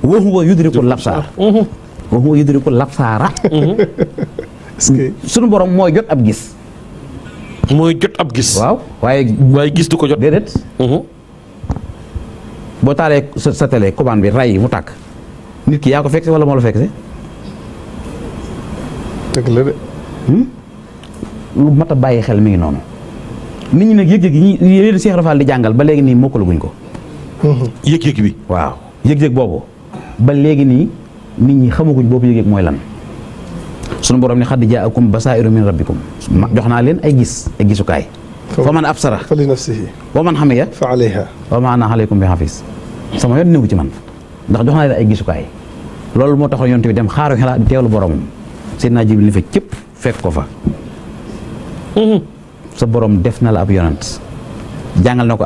wa huwa yudrikul labsaar. wa huwa yudrikul labsaara. est-ce que sunu borom mooy jot ab gis. mooy jot ab gis. waaw waaye gis du ko jot. déedéet. boo taalee sa télé commande bi ray mu tàkk nit ki yaa ko fekk si wala moo la fekk si. dëgg la de. lu mat a bàyyi xel mi ngi noonu. nit ñi nag yëg-yëg yi leen Cheikh Rafal di jàngal ba léegi nii mokkalaguñ ko. yëg-yëg bi. waaw yëg-yëg boobu ba léegi nii nit ñi xamaguñ boobu yëg-yëg mooy lan. sunu borom ne xad jaakum basaa'iru min rabbikum jox naa leen ay gisukaay. fa man absara fa li nafsihi wa man xamiya fa alayha wa ma ana alaykum bi xafiis sama yoon néew ci man ndax jox naa leen ay gisukaay loolu moo taxoon yonent bi dem xaaru Hiraa di teewlu boromam Seydina Jibril ni fa cëpp fekk ko fa. sa borom def na la ab yonent jàngal na ko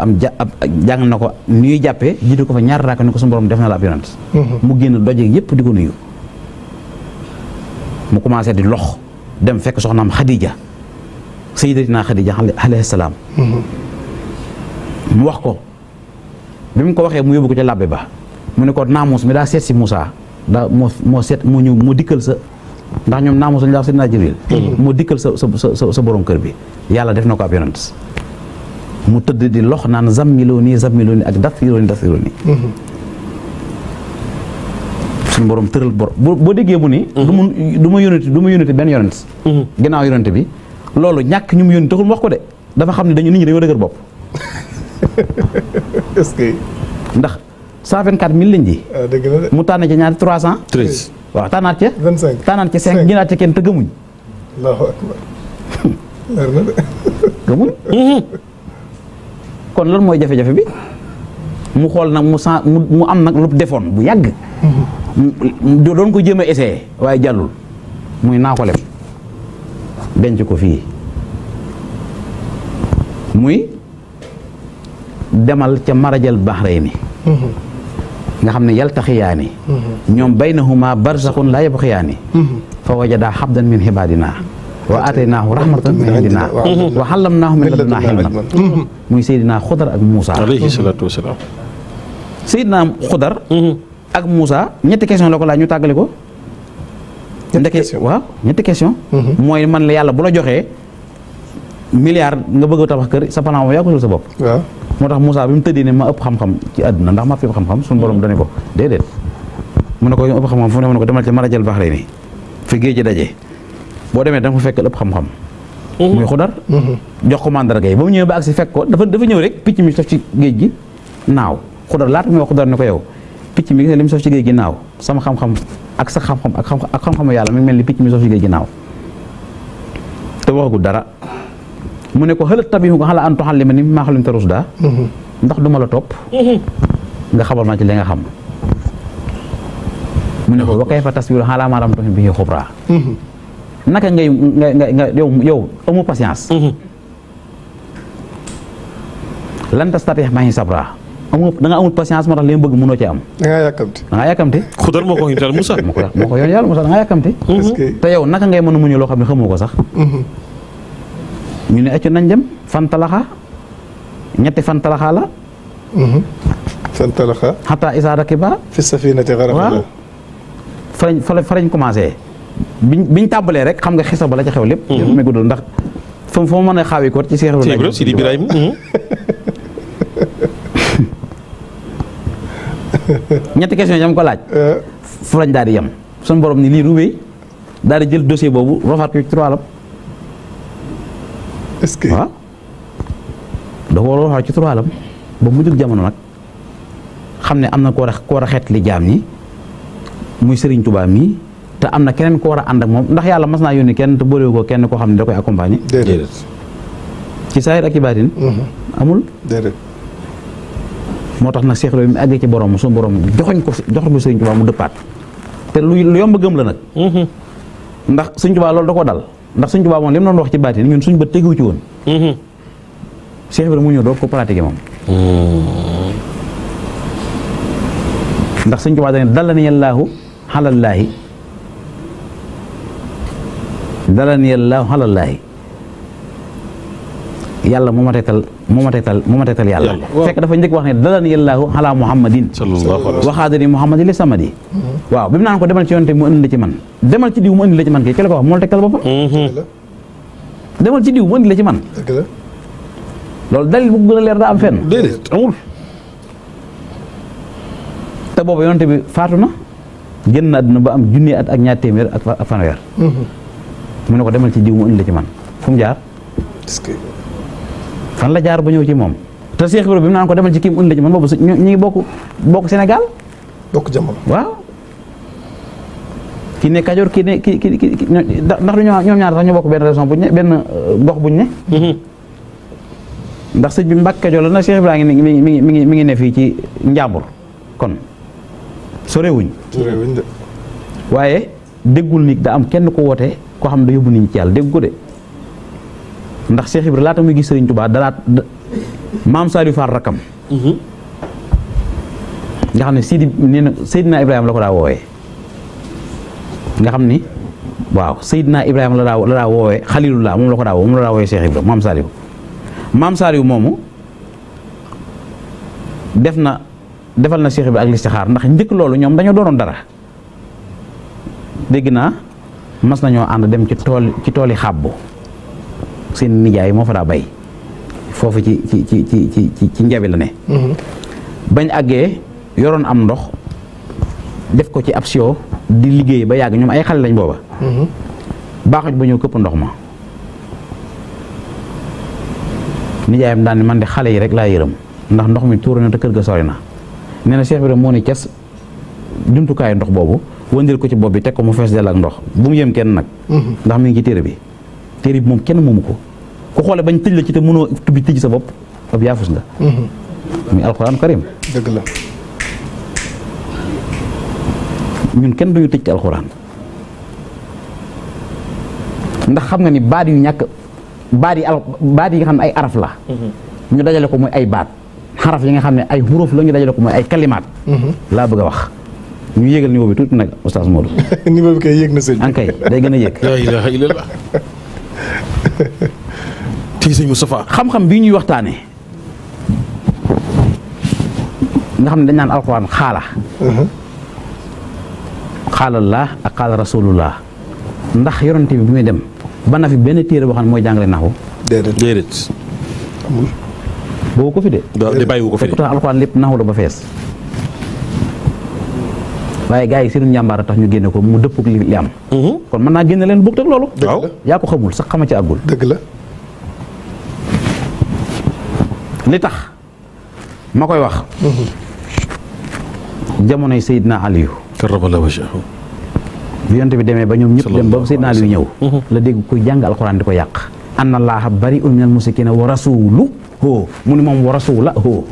jàngal na ko nuy jàppee jiitu ko fa ñaar raaka ni ko suñu borom def na la ab yonent mu génn doje yëpp di ko nuyu mu commencé di lox dem fekk soxnaam Xadija sayyidatina Xadija alayhi salaam mu wax ko bi mu ko waxee mu yóbbu ko ca labbe ba mu ne ko naamus mi daa seet si Moussa daa moo seet moo ñëw moo dikkal sa ndax ñoom naamus lañu wax Seydina Jibril moo dikkal sa borom kër bi yàlla def na ko ab yonent mu tëdd di lox naan zammiluni ak dathiruni suñu borom tëral boo déggee mu ni du ma yónati benn yonent ginnaaw yonent bi loolu ñàkk ñu mu yónni taxul mu wax ko de dafa xam ne nit ñi dañoo dëgër bopp est-ce que ndax 124 000 lañ ji dëgg la de mu tànn ci ñaari 13 waaw tànnaat ca 25 tànnaat ca 5 ginaat ca kenn te gëmuñ allahu akbar leer na de gëmuñ kon lan mooy jafe-jafe bi mu xool nag mu am nag lu defoon bu yàgg doon ko jéem a essayé waaye jàllul muy naa ko lem denc ko fii muy demal ca marajal bahrayni nga xam ne yaltaxiyaani ñoom baynahuma barzaxun laa yabxiyaani fa wajada xabdan min xibaadina wa aataynaahu rahmatan min indinaa wa allamnaahu min ladunnaa ilman muy Seydina Xudar ak Moussa. alayhi salaatu wa salaam. Seydina Xudar ak Moussa ñetti question la ko laaj ñu tàggale ko. waaw ñetti question mooy man la yàlla bu la joxee milliard nga bëgg a tabax kër sa plan moom yaa ko sul sa bopp. waaw moo tax Moussa bi mu tëddee ne ma ëpp xam-xam ci àdduna ndax ma fi ëpp xam-xam suñu borom dane ko déedéet mu ne ko ëpp xam-xam fu ne mu ne ko demal ci marajal baxrayni fi géej gi daje boo demee da nga fa fekk ëpp xam-xam. muy Xudar. jox ko mandarga yi ba mu ñëwee ba agsi fekk ko dafa ñëw rek picc mi sof ci géej gi naaw Xudar laata muy wax Xudar ne ko yow picc mi gis nga li mu sof ci géej gi naaw sama xam-xam ak sa xam-xam ak xam-xamu yàlla mi ngi mel ni picc mi sof ci géej gi naaw te waxagul dara mu ne ko xëlat tabihu ko xala an tuxallima ni maa xalim te rusda ndax duma la topp nga xamal ma ci li nga xam mu ne ko wa kayfa tasbiru xalaa maa lam tuhit bihi xubra naka ngay yow amu patience lan tastati ma'i sabra da nga amul patience moo tax li ma bëgg mënoo ci am da ngaa yàkkamti Xudar moo ko wax yonent Moussa moo ko yoon yàlla Moussa da nga yàkkamti te yow naka ngay mën a muñu loo xam ne xamoo ko sax ñu ne accu nañ dem fantalaxa ñetti fantalaxa la fantalaxa xataa isaa rakiba fi safinati waaw farañ commencé biñ tàmbalee rek xam nga xisa ba la ca xew lépp may guddal ndax fa ma mën a xaawi ko ci Seex Sidi Ibrahima ñetti question yam ko laaj fu lañ daal di yem suñu borom ni lii ruubee daal di jël dossier boobu rofaat ko ci trois est-ce que waaw da ko rofaat ci trois lam ba mu jug jamono nag xam ne am na ko war a xeet li jaam ñi muy Serigne Touba mii te am na keneen ko war a ànd ak moom ndax yàlla mas naa yónni kenn te boolewu ko kenn koo xam ne da koy accompagner déedéet ci saahir ak ci baatin amul déedéet moo tax nag Cheikh Ibrahima mi àggee ci borom suñu borom joxoñ ko Serigne Touba mu dëppaat te lu yomb gëm la nag ndax Serigne Touba loolu da ko dal ndax Serigne Touba moom li mu doon wax ci baatin ñun suñ bët teguwu ci woon Cheikh Ibrahima mu ñëw doo ko pratiquer moom ndax Serigne Touba dañu dalani yàllaahu xalallaahi yàlla moo ma teetal yàlla fekk dafa njëkk wax ne dalani yàllaahu xalaa muhammadin waxaadani muhammadin li samadi waaw bi mu naan ko demal ci yonte mu indi la ci man demal ci diw mu indi la ci man kii ki la ko wax moo la tegtal boppam demal ci diw mu indi la ci man loolu dalil bu gën a leer daa am fenn déedéet amul te boobu yonte bi faatu na génn na àdduna ba am junni at ak ñaar téeméer ak fanweer mu ne ko demal ci diw mu indi la ci man fu mu jaar fan la jaar ba ñëw ci moom te Cheikh Ibrahima bi mu naan ko demal ci kii mu indi la ci man boobu ñu ngi bokk Sénégal bokk jamono waaw kii ne Kajoor kii ne ki ndax du ñoom ñaar sax ñu bokk benn région buñ ne benn gox buñ ne ndax sëñ bi Mbàkke Kajoor la na Cheikh Ibrahima mi ngi ne fii ci Njàmbur kon sorewuñ de waaye déggul ni da am kenn ko woote koo xam ne da yóbbu nit ñi ci yàlla dégg ko de ndax Cheikh Ibrahima laata muy gis Serigne Touba dalaat maam Saliou Fall rakkam nga xam ne Seydina Ibrahima la ko daa woowee nga xam ni waaw Seydina Ibrahima la daa woowee Xalilullah moom la ko daa woo moom la daa woowee Cheikh Ibrahima maam Saliou moomu defal na Cheikh Ibrahima ak listixaar ndax njëkk loolu ñoom dañoo doonoon dara dégg naa mas nañoo ànd dem ci tooli xàbbu seen nijaay moo fa daa bay foofu ci njabi la ne bañ àggee yoroon am ndox def ko ci ab sio di liggéey ba yàgg ñoom ay xale lañ booba baaxuñ ba ñëw këpp ndox ma nijaayam daan ni man de xale yi rek laa yërëm ndax ndox mi tuuru na te kër ga sori na nee na Cheikh Ibrahima moo ni cas jumtukaayu ndox boobu wëndeel ko ci bopp bi teg ko mu fees dell ak ndox bu mu yem kenn nag ndax mi ngi ci téere bi moom kenn moomu ko ku xoole bañ tëj la ci te mënoo tubbi tëj sa bopp ab yaafus nga muy alxuraan karim dëgg la ñun kenn duñu tëj ci alxuraan ndax xam nga ni baat yi nga xam ne ay araf la ñu dajale ko muy ay baat xaraf yi nga xam ne ay xuruf la ñu dajale ko muy ay kalimaat laa bëgg a wax ñu yéegal niveau bi tuuti nag oustaz Modou niveau bi kay yéeg na sëñ ankay day gën a yéeg la ilaha illallah tii sëñ Moustapha. xam-xam bii ñuy waxtaanee nga xam ne dañ naan alxuraan xaala. xaalallah ak xaala rasulullah ndax yonente bi muy dem ba na fi benn téere boo xam ne mooy jàngale naxu. déedéet. amul. boobu ko fi de. de bàyyiwu ko fi de. pourtant alxuraan lépp naxu la ba fees. waaye gars yi seen njàmbaar a tax ñu génne ko mu dëppug li am. kon mën naa génne leen bokk ak loolu. waaw yaa ko xamul sax xama ci àggul. dëgg la. li tax ma koy wax. jamonoy Seydina Aliyu. karramallahu wajhahu. bi yonent bi demee ba ñoom ñëpp dem ba Seydina Aliyu ñëw. la dégg kuy jàng alxuraan di ko yàq. anna Allaaha bari'un minal mushrikiina wa rasuluhu mu ni moom wa rasulahu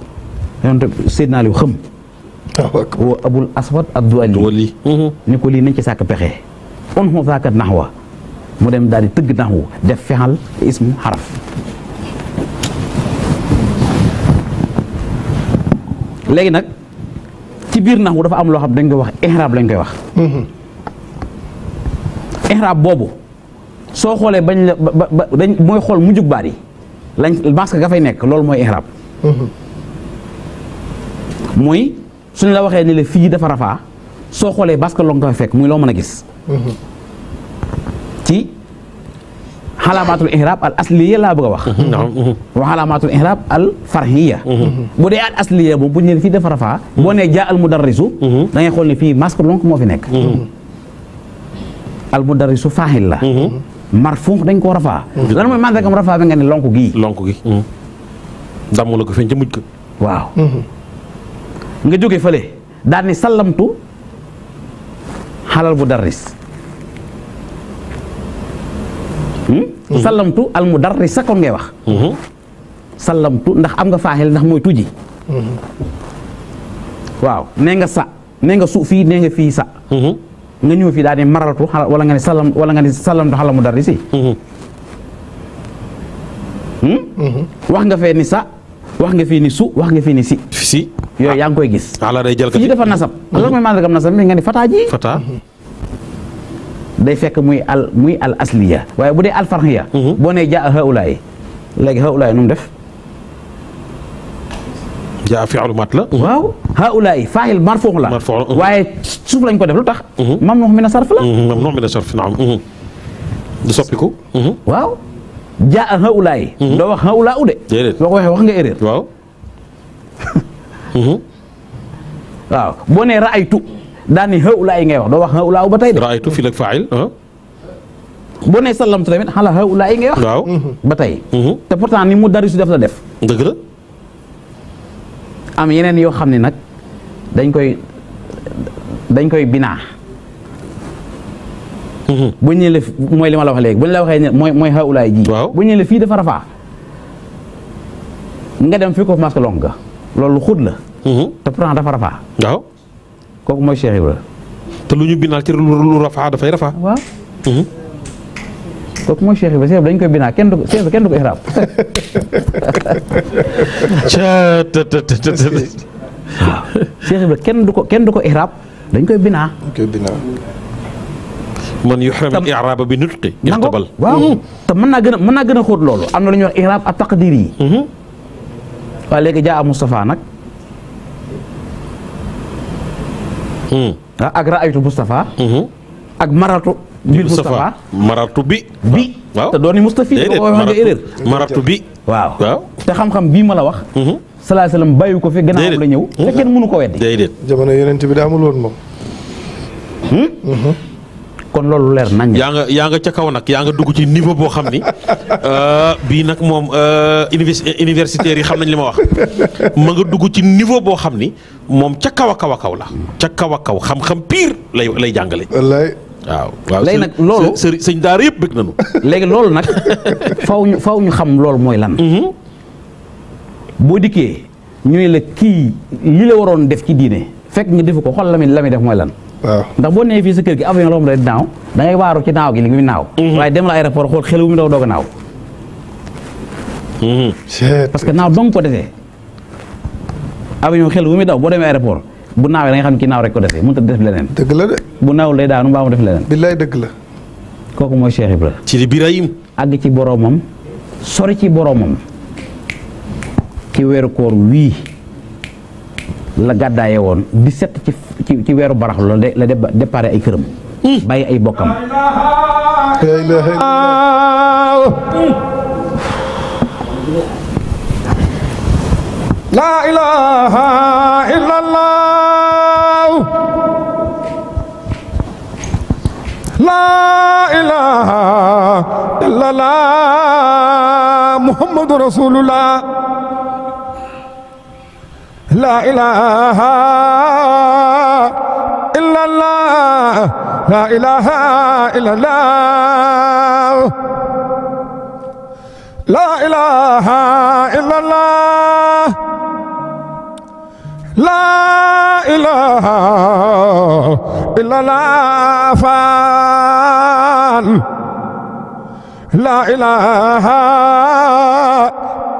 yonent Seydina Aliyu xëm. wa abul aswad ad-duwali ni ko lii nañ ci sàkk pexe unhu zaaka naxwa mu dem daal di tëgg naxwu def fexal ismu xaraf léegi nag ci biir naxwu dafa am loo xam dañ koy wax ihraab lañ koy wax ihraab boobu soo xoolee bañ la ba dañ mooy xool mujjug baat yi lañ masque ga fay nekk loolu mooy ihraab mooy suñ la waxee ni la fii dafa rafaa soo xoolee basque loo nga koy fekk muy loo mën a gis ci xalaamaatul ihraab al asliya laa bëgg a wax wa xalaamaatul ihraab al farhiya bu dee al asliya moom bu ñu nee fii dafa rafaa boo nee jaa al mudarrisu da ngay xool ne fii masque lonk moo fi nekk al mudarrisu faahil la marfu dañ koo rafaa lan mooy mandargam rafaa bi nga ne lonk gii damm la ko feeñ ca mujj ko waaw nga jóge fële daal ni sallamtu xalal mudarris sallamtu al mudarris sa kon ngay wax sallamtu ndax am nga faaxil ndax mooy tuji waaw nee nga sa nee nga su fii nee nga fii sa nga ñëw fii daal ni maraltu wala nga ni sallamtu xalal mudarrisi wax nga fee ni sa wax nga fii ni su wax nga fii ni si yooyu yaa ngi koy gis. ala day jël fii dafa nasab. loolu mooy maanaam nasab mi nga ni fataa ji. fataa. day fekk muy al asliya. waaye bu dee al farhiya. boo nee jaa haulaay léegi haulaay nu mu def. jaa fi'lu mat la. waaw haulaay faa'il marfuu la. waaye suuf lañ ko def lu tax. mamnuh min as-sarf la. mamnuh min as-sarf naam. du soppiku. waaw jaa haulaay. doo wax haulaa u de. déedéet boo ko waxee wax nga erreur. waaw. waaw boo nee raaytu daan ni haulaay ngay wax doo wax haulaa ba tey de. raaytu fii la faa'il. boo nee sallamtu tamit xala haulaay ngay wax. waaw ba tey. te pourtant ni mu dari su def la def. dëgg la. am yeneen yoo xam ne nag dañ koy binaa. bu ñu la mooy li ma la wax léegi bu ñu la waxee ne mooy haulaay ji. waaw bu ñu la fii dafa rafaa nga dem fii ko masque lonk ga loolu xut la. te pourtant dafa rafaa. waaw. kooku mooy Cheikh Ibra. te lu ñu binaal ci lu rafaa dafay rafaa. waaw. kooku mooy Cheikh Ibra Cheikh dañ koy binaa kenn du ko ihraab. waaw Cheikh Ibra kenn du ko ihraab dañ koy binaa. man yuhram al-i'raab bi nutqi ixtabal. waaw te mën naa gën a xóot loolu am na lu ñuy wax ihraab ak taqdir yi. waaye léegi jaa Moustapha nag. ak raaytu Moustapha. ak maratu. bil Moustapha maratu bi. waaw te doon ni Moustapha fii wax nga erreur. maratu bi. waaw te xam-xam bii ma la wax. sallallahu alayhi wasallam bàyyi ko fi gannaaw la ñëw. te kenn mënu ko weddi. déedéet. jamono yonent bi daa amul woon moom. kon loolu leer nañ. yaa nga ca kaw nag yaa nga dugg ci niveau boo xam ni bii nag moom universitaires yi xam nañ li ma wax ma nga dugg ci niveau boo xam ni moom ca kaw a kaw a kaw la. ca kaw a kaw xam-xam pire lay jàngale. wallaay. waaw léegi nag loolu sëñ daara yëpp bëgg nañu. léegi loolu nag faw ñu xam loolu mooy lan. boo dikkee ñu ne la kii li la waroon def ci diine fekk nga defu ko xool la muy def mooy lan. waaw ndax boo nee fii sa kër gi avion loo xam ne naaw da ngay waaru ci naaw gi li muy naaw. waaye dem la aéroport xool xel wu mu daw doog a naaw. parce que naaw dong ko desee avion xel wu muy daw boo demee aéroport bu naawee da nga xam ne kii naaw rek ko desee mënut a def leneen. dëgg la de. bu naawul day daanu mbaa mu def leneen. billaay dëgg la. kooku mooy Cheikh Ibra. ci li Birahim. àgg ci boroomam sori ci boroomam ci weeru koor wii la gàddaaye woon 17 ci weeru baraxlu la départ ay këram bàyyi ay bokkam la ilaha illallah la ilaha illallah muhammadu rasulullah la ilaha illallah la ilaha illallah la ilaha illallah la ilaha illallah faal la ilaha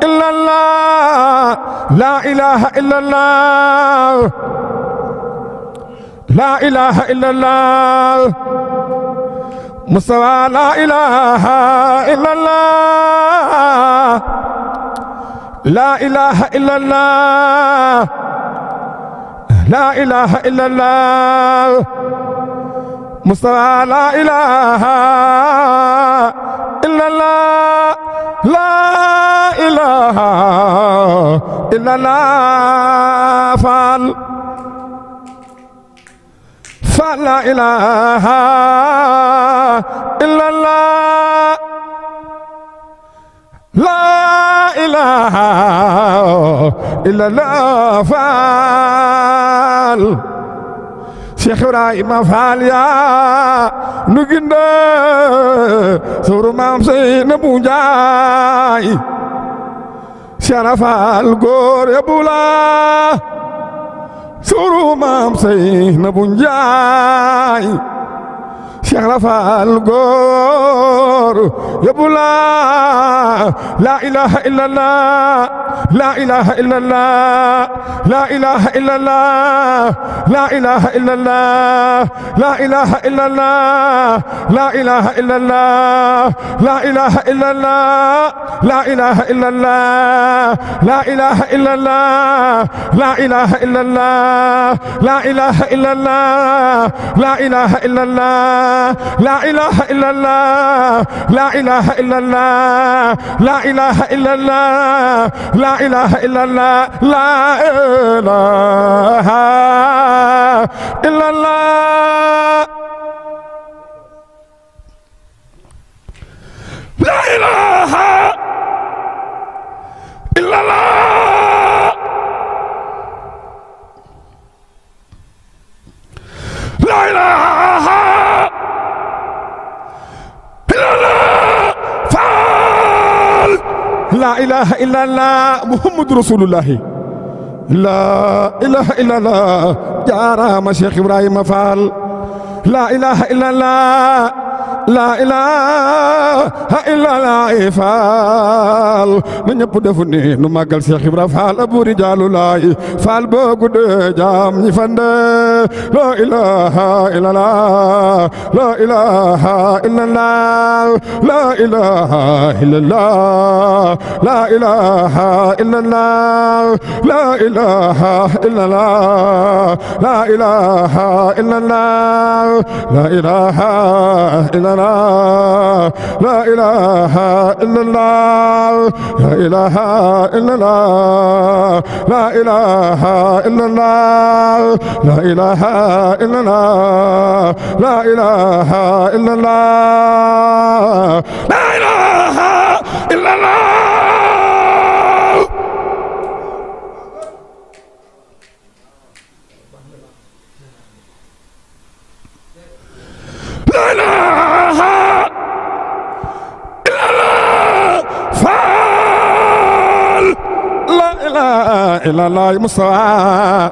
illallah la ilaha illallah la ilaha illallah Mustafa la ilaha illallah la ilaha illallah la ilaha illallah Mustafa la ilaha illallah la ilaha illallah faal la ilaha illallah la ilaha illallah faal Cheikh Ibrahima Faal yaa nu ginde suru maam Seynabu Njaay Cheikh Faal góor ya bula suru maam Seynabu Njaay Cheikh Rafal góor yóbbu la ilaha illallah la ilaha illallah la ilaha illallah la ilaha illallah la ilaha illallah la ilaha illallah la ilaha illallah la ilaha illallah la ilaha illallah la ilaha illallah la ilaha illallah la ilaha illallah la ilaha illallah la ilaha illallah la ilaha illallah la ilaha illallah la ilaha illallah la ilaha illallah la ilaha la ilaha illallah muhammadu rasulullah la ilaha illallah jaarama Cheikh Ibrahima Fall la ilaha illallah la ilaha illallah Fall na ñëpp defu ni nu màggal Cheikh Ibrahima Fall abu rijaalulaay Fall boo guddee jaam ñi fande la ilaha illallah la ilaha illallah la ilaha illallah la ilaha illallah la ilaha illallah la ilaha illallah la ilaha illallah la ilaha illallah la ilaha illallah la ilaha illallah la ilaha illallah la ilaha illallah la ilaha illallah la ilaha illallah Fall la ilaha illallah Mustafa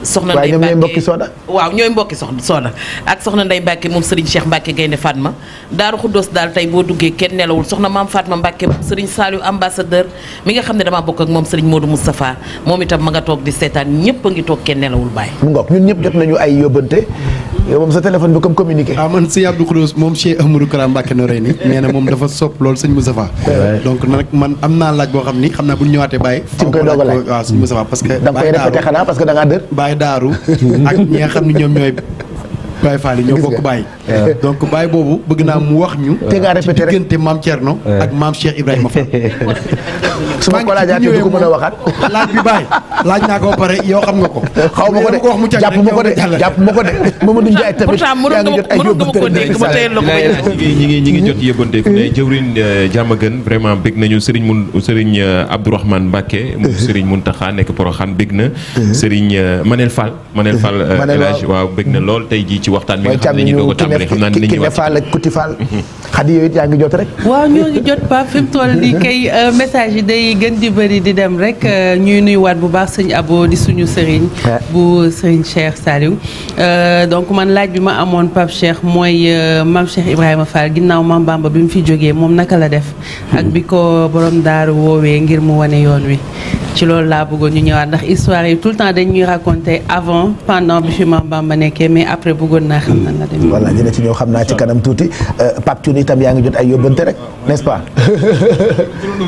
soxna waaye Ndeye ñoom ñooy Mbacke mbokki Soda. waaw ñooy mbokki Soda ak soxna Ndeye Mbacke moom Serigne Cheikh Mbacke Gaynde Fatma Daaru Xuddoos daal tey boo duggee kenn nelawul soxna maam Fatma Mbacke moom Serigne Saliou ambassadeur mi nga xam ne damaa bokk ak moom Serigne Modou Moustapha moom itam ma nga toog di seetaan ñëpp a ngi toog kenn nelawul bàyyi. mu ngoog ñun ñëpp jot nañu ay yóbbante yow moom sa téléphone bi comme communiqué. man sëñ Abdou Khoudoss moom Cheikh Ahmadou Kara Mbacke Noreyni nee na moom dafa sopp loolu sëñ Moustapha donc nag man am naa laaj boo xam ni xam naa bu ñu ñëwaatee bàyyi ci koy doog a laaj waaw sëñ Moustapha parce que da nga koy répété xanaa parce que da ngaa dër. Baye Daaru ak ñi nga xam ne ñoom ñooy Baye Fall yi ñoo bokk Baye donc Baye boobu bëgg naa mu wax ñu te ngaa répété rek ci diggante maam Thierno ak maam Cheikh Ibrahima Fall su ma ko laajaatee du ko mën a waxaat. laaj bi Baye laaj naa ko ba pare yow xam nga ko xaw ma ko de wax mu jàpp ma ko de jàpp ma ko de Mamadou Ndiaye tamit pourtant mënoon nga ma ko dégg ma teel la ko ñi ngi jot yëbbanteeku ne jëwriñ jàmm gën vraiment bég nañu Serigne Abdourahmane Mbacke mu Serigne Mountakha nekk Porokhane bég na Serigne Manel Fall El Hadj waaw bég na lool tey jii ci waxtaan bi nga xam ne ñu doog a tàmbali xam naa ne ki ne Fall ak Kuti Fall xadi yooyu yaa ngi jot rek. waaw ñoo ngi jot Pape fi mu toll nii kay message yi day gën di bëri di dem rek ñuy nuyuwaat bu baax sëñ Abo di suñu sëriñ bu sëriñ Cheikh Saliou donc man laaj bi ma amoon Pape Cheikh mooy maam Cheikh Ibrahima Fall ginnaaw maam Bamba bi mu fi jógee moom naka la def ak bi ko borom daaru woowee ngir mu wane yoon wi ci loolu laa bëggoon ñu ñëwaat ndax histoire yi tout le temps dañuy raconter avant pendant bi fi maam Bamba nekkee mais après bëggoon naa xam nan la dem. voilà dina ci ñëw xam naa ci kanam tuuti Pape Thioune itam yaa ngi jot ay yóbbante rek n'est-ce pas.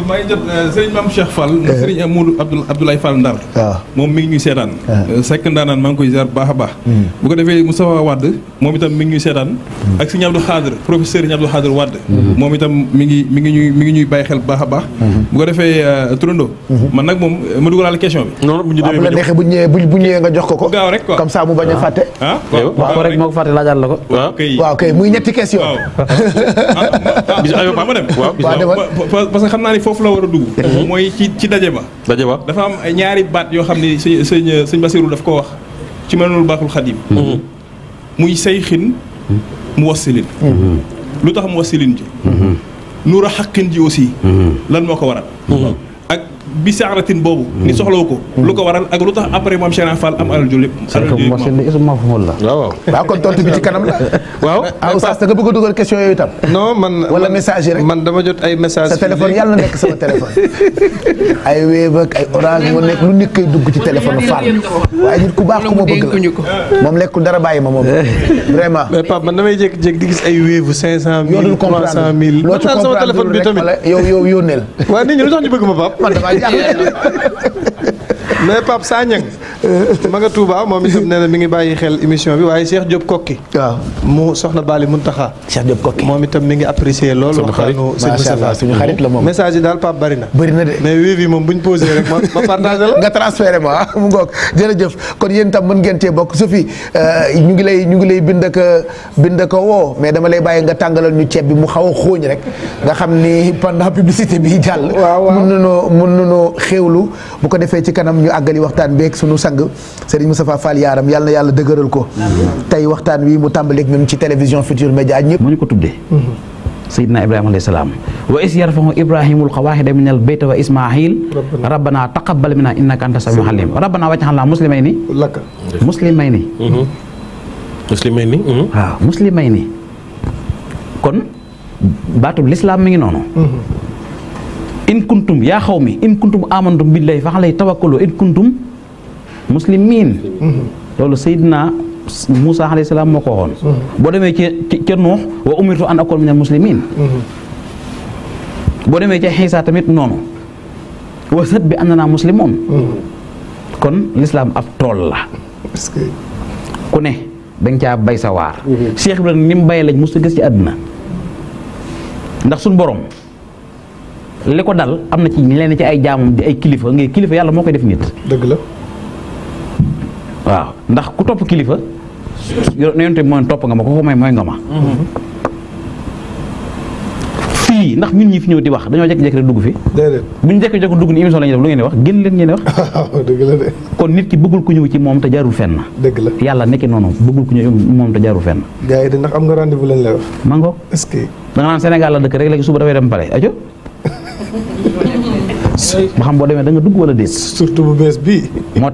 maa ngi jot Serigne Mame Cheikh Fall. Serigne Amadou Abdoulaye Fall Ndar. waaw moom mi ngi ñuy seetaan. Seck Ndaanaan maa ngi koy ziar bu baax a baax. bu ko defee Moustapha Wade moom itam mi ngi ñuy seetaan. ak Serigne Abdou Khadre professeur Serigne Abdou Khadre Wade. moom itam mi ngi ñuy bàyyi xel bu baax a baax. bu ko defee Turando. man nag moom ma dugalaale question bi. non bu ñu bu la neexee bu ñëwee nga jox ko. gaaw rek quoi comme ça mu bañ a fàtte. waaw rek moo ko fàtte laajaat la ko. waaw kay muy ñetti question. ma dem parce que xam naa ni foofu la war a dugg. mooy ci daje ba. dafa am ay ñaari baat yoo xam ni sëñ Bassirou daf ko wax ci Manul Baaxul Xadim. muy sayxin mu wassilin. lu tax mu wassilin ji. nuura xaqin ji aussi. lan moo ko waral. ak bi saaratin boobu. ni soxlawu ko. lu ko waral ak lu tax après moom Cheikh Fall am alal jul yëpp. waaw kon tontu bi ci kanam la. waaw Oustaz da nga bëgg a dugal question yooyu itam. non man wala message yi rek man dama jot ay message sa téléphone yàlla na nekk sama téléphone. ay Wave ak ay Orange mu nekk lu nit koy dugg ci téléphone Fall. waaye nit ku baax ku ma bëgg la moom lekkul dara bàyyi ma moom vraiment. mais Pape man damay jékki-jékki di gis ay Wave 500 000 yoo dul comprendre 300 000. loo ci sama téléphone bi tamit yow yónneel. waaw nit ñi lu tax ñu bëgg ma Pape. man damaa jaaxle. mais Pape Sagnang ma nga Touba moom itam nee na mi ngi bàyyi xel émission bi waaye Cheikh Diop Kokki. waaw mu soxna Bali Muntaxa. Cheikh Diop Kokki moom itam mi ngi apprécier loolu. waxtaanu sëñ Moustapha suñu xarit la moom. message yi daal Pape bari na. bëri na de mais wii bi moom bu ñu posé rek ma partagé la. nga transféré ma mu ngoog jërëjëf kon yéen tam mën ngeen cee bokk Sophie ñu ngi lay bind ko woo mais dama lay bàyyi nga tàngalal ñu ceeb bi mu xaw a xóoñ rek nga xam ni pendant publicité bi jàll. waaw mën nañoo xéewlu bu ko defee ci kanam ñu àggali waxtaan beeg sunu sang Serigne Moustapha Fall Yaram yàlla na yàlla dëgëral ko. tey waxtaan wi mu tàmbaleeg ñun ci télévision Futurs Médias ñëpp. mu ñu ko tuddee. Seydina Ibrahima alayhi salaam. wa is yarfahu Ibrahimul qawaahida minal bayti wa Ismaahil. rabbana taqabbal minna innaka anta samiul alim rabbana waj'alna muslimayni. muslimayni. waaw muslimayni. kon baatub lislaam mi ngi noonu. in kuntum yaa xawmi in kuntum amantum billahi fa alayhi tawakkalu in kuntum muslimin. loolu Seydina Moussa alayhi salaam moo ko waxoon. boo demee ca Nuux wa umirtu an akuna minal muslimin. boo demee ca Xiisa tamit noonu. wa sat bi annana muslimoon. kon lislaam ab tool la. ku ne danga caa bay sa waar. Cheikh Ibrahima ni mu bayee lañ mos a gis ci àdduna ndax suñu borom. li ko dal am na ci leen ci ay jaamam di ay kilifa ngay kilifa yàlla moo koy def nit. dëgg la. waaw ndax ku topp kilifa yonente mooy topp nga ma ko may mooy nga ma. fii ndax ñun ñi fi ñëw di wax dañoo jékki-jékki rek dugg fi. déedéet bu ñu jékki-jékki dugg ni émission la ñuy def lu ngeen di wax génn leen ngeen di wax. dëgg la de. kon nit ki bëggul ku ñëw ci moom te jaarul fenn. dëgg la yàlla nekki noonu bëggul ku ñëw moom te jaarul fenn. gars yi de ndax am nga rendez-vous lañ lay wax. mango est-ce que. da nga naan Sénégal la dëkk rek léegi suba dafay dem pare ajo ba xam boo demee da nga dugg wala déet. surtout bu bees bii. moo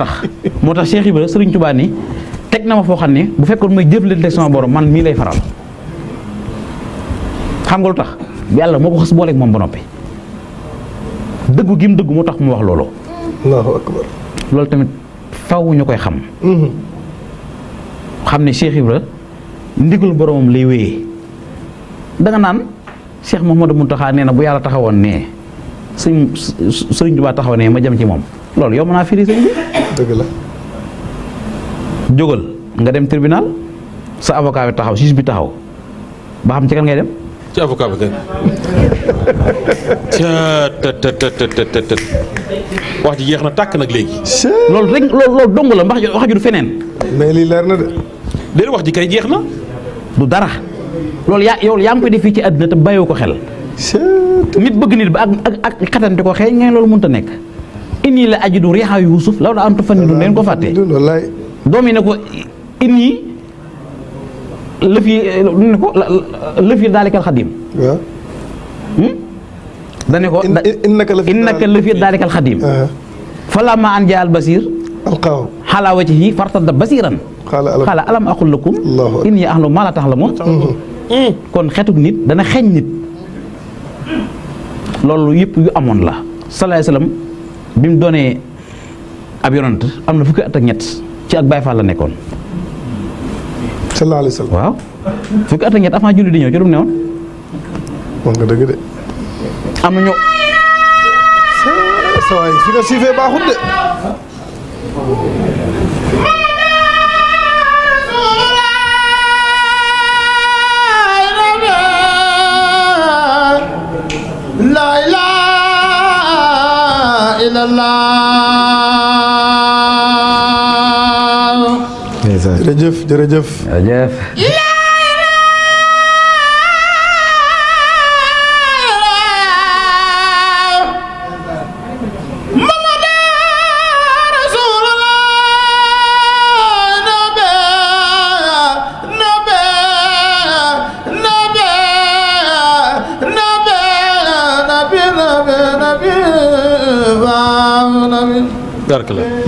tax Cheikh Ibra Sëriñ Tuubaa ni teg na ma foo xam ne bu fekkoon may jëflante sama borom man mii lay faral xam nga lu tax yàlla moo ko xas booleeg moom ba noppi dëggu gi mu dëggu moo tax mu wax loolu. allahu akbar. loolu tamit faw ñu koy xam. xam ne Cheikh Ibra ndigal boromam lay wéyee da nga naan Cheikh Mouhamadou Mountakha nee na bu yàlla taxawoon nee Sëriñ Tuubaa taxaw nee ma jëm ci moom loolu yow mën naa firi sëñ bi. dëgg la. jógal nga dem tribunal sa avocat bi taxaw juge bi taxaw ba xam ci kan ngay dem. ci avocat bi kay. wax ji jeex na tàkk nag léegi. loolu rek loolu dong la wax ju du feneen. mais lii leer na de. déedéet wax ji kay jeex na. du dara loolu yow yaa ngi koy def fii ci àddina te bàyyiwoo ko xel. nit bëgg nit ba ak xatante ko xëy ngeen loolu mënut a nekk. inni la ajidu riiha Yuusuf law daa antum fannidu leen ko fàtte. doom yi ne ko inni lëf yi daalikal xadim. waaw. dane ko innaka lëf yi daalikal xadim. falammaa an jaa al basiir. alqaahu alaa wajhihi fartadda basiiran. qaala alam aqul lakum inni a'lamu maa laa ta'lamuun. kon xetuk nit dana xeeñ nit. loolu yëpp yu amoon la. salaay salaam bi mu doonee ab yonant am na fukki at ak ñett ci ak Baay Faal la nekkoon. sallallahu alayhi wa sallam. waaw fukki at ak ñett avant julli di ñëw ci lu mu newoon. wax nga dëgg de. am na ñoo. sa waay fi nga siifee baaxut de. la ilaha illallah. jërëjëf jërëjëf. jërëjëf.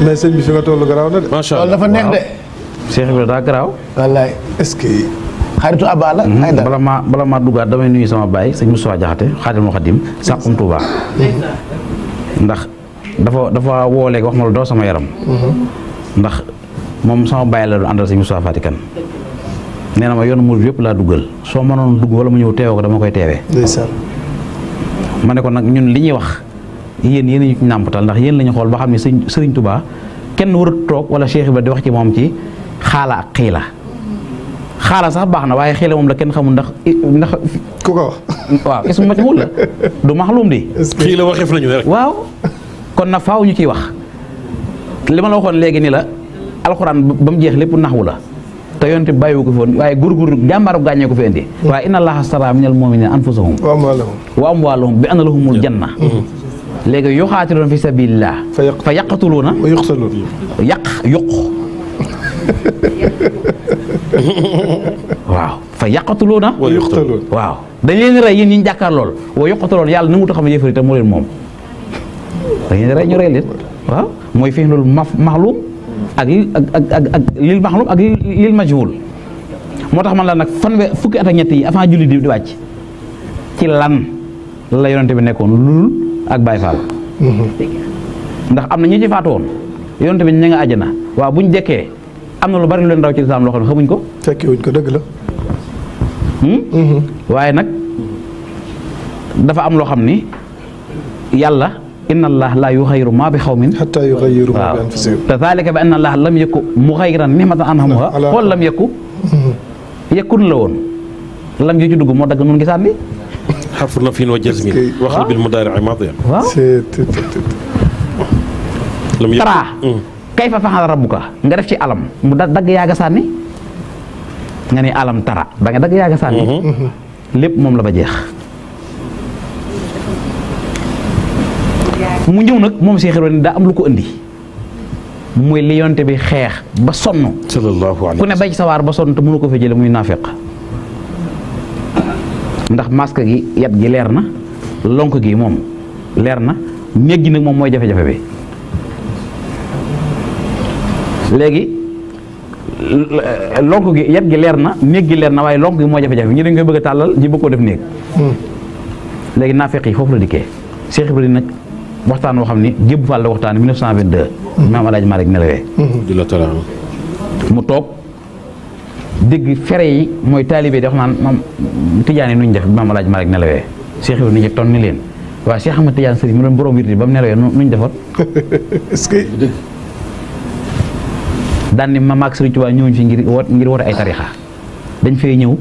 mais sëñ bi fi nga tollu garaaw na de. macha allah dafa neex de. Cheikh Ibrahima daa garaaw. wallaay est-ce que. xaritu Abba la. bala maa duggaat damay nuyu sama baay sëñ Moussa Diakhaté Xaadimul Xaadim Saxum Touba. ndax dafa woo léegi wax ma lu daw sama yaram. ndax moom sama baay la doon àndal sëñ Moussa Fatikan. nee na ma yoonu murid yëpp laa duggal soo mënoon dugg wala mu ñëw teewoo ko dama koy teewee. ndeysaan. ma ne ko nag ñun li ñuy wax. yéen ñu ci nàmpatal ndax yéen la ñu xool ba xam ne Sëriñ Tuubaa kenn warut toog wala Cheikh Ibrahima di wax ci moom ci xaala ak xiila xaala sax baax na waaye xiila moom la kenn xamul ndax ku ko wax. waaw est-ce que ma ci xul la du maxlum di. xiila waxeef nañu rek. waaw kon nag faaw ñu ciy wax li ma la waxoon léegi ni la alxuraan ba mu jeex lépp naxwu la te yonte bàyyiwu ko fi woon waaye góorgóorlu jàmbaaru gàññee ko fi indi. waaye inna Allaaha staraa minal mu'miniina anfusahum wa amwaalahum bi anna lahumul janna. léegi yuqaatiluuna fi sabilillah fa yaqtuluuna wa yuqtaluun yuq waaw fa yaqtuluuna wa yuqtaluun waaw dañ leen rey yéen ñi ñu jàkkaar lool wa yuqtaluun yàlla nangu ta xam ne yëfari te moo leen moom dañ leen rey ñu rey leen waaw mooy fi loolu maxlum ak lil maxlum ak lil majhul moo tax man la nag fukki at ak ñett yi avant julli di wàcc ci lan la yonente bi nekkoon lul ak Baye Fall. ndax am na ñi ci faatu woon yonent bi ña nga àjjana waaw bu ñu dekkee am na lu bari lu leen raw ci lislaam loo xam ne xamuñ ko. fekke wuñ ko dëgg la. waaye nag dafa am loo xam ni yàlla inna allah la yuxayyiru ma bi xawmin hatta yuxayyiru ma bi anfusihim te zalika bi anna allah lam yakku muxayyiran nihmatan an'amaha xool lam yakku yekkun la woon lam ji ci dugg moo dagg nun ngi sànni. xarfu nafyin wa jazmin waxal bil mudaari' maadiyan. waaw taraa kayfa fa'ala rabbuka nga def ci alam mu dagg yaaga sànni nga ni alam tara ba nga dagg yaaga sànni lépp moom la ba jeex. mu ñëw nag moom Cheikh Ibrahima daa am lu ko indi muy li yonte bi xeex ba sonn. sallallahu alayhi ku ne bay ci sawaar ba sonn te mënu ko fa jële muy naafeq ndax masque gi yat gi leer na lonk gi moom leer na néeg gi nag moom mooy jafe-jafe bi léegi lonk gi yat gi leer na néeg gi leer na waaye lonk gi mooy jafe-jafe bi ñu dañ koy bëgg a tàllal ñi bëgg koo def néeg léegi naafeq yi foofu la dikkee Cheikh Ibrahima nag waxtaan woo xam ni Gébu Fall la waxtaan 1922 maam Alaaji Malick nelawee di la tala mu toog dégg fere yi mooy taalibe di wax naan maam Tidiane nuñ def maam Alaaji Malick nelawee Cheikh Ibrahima ni ci ton ni leen waaw Cheikh Ahmad Tidiane Sëriñ mu doon borom wirdi ba mu nelawee nuñ defoon est-ce que daan ni maam ak Sëriñ Tuubaa ñëwuñ fi ngir woote ay tarixa dañ fay ñëw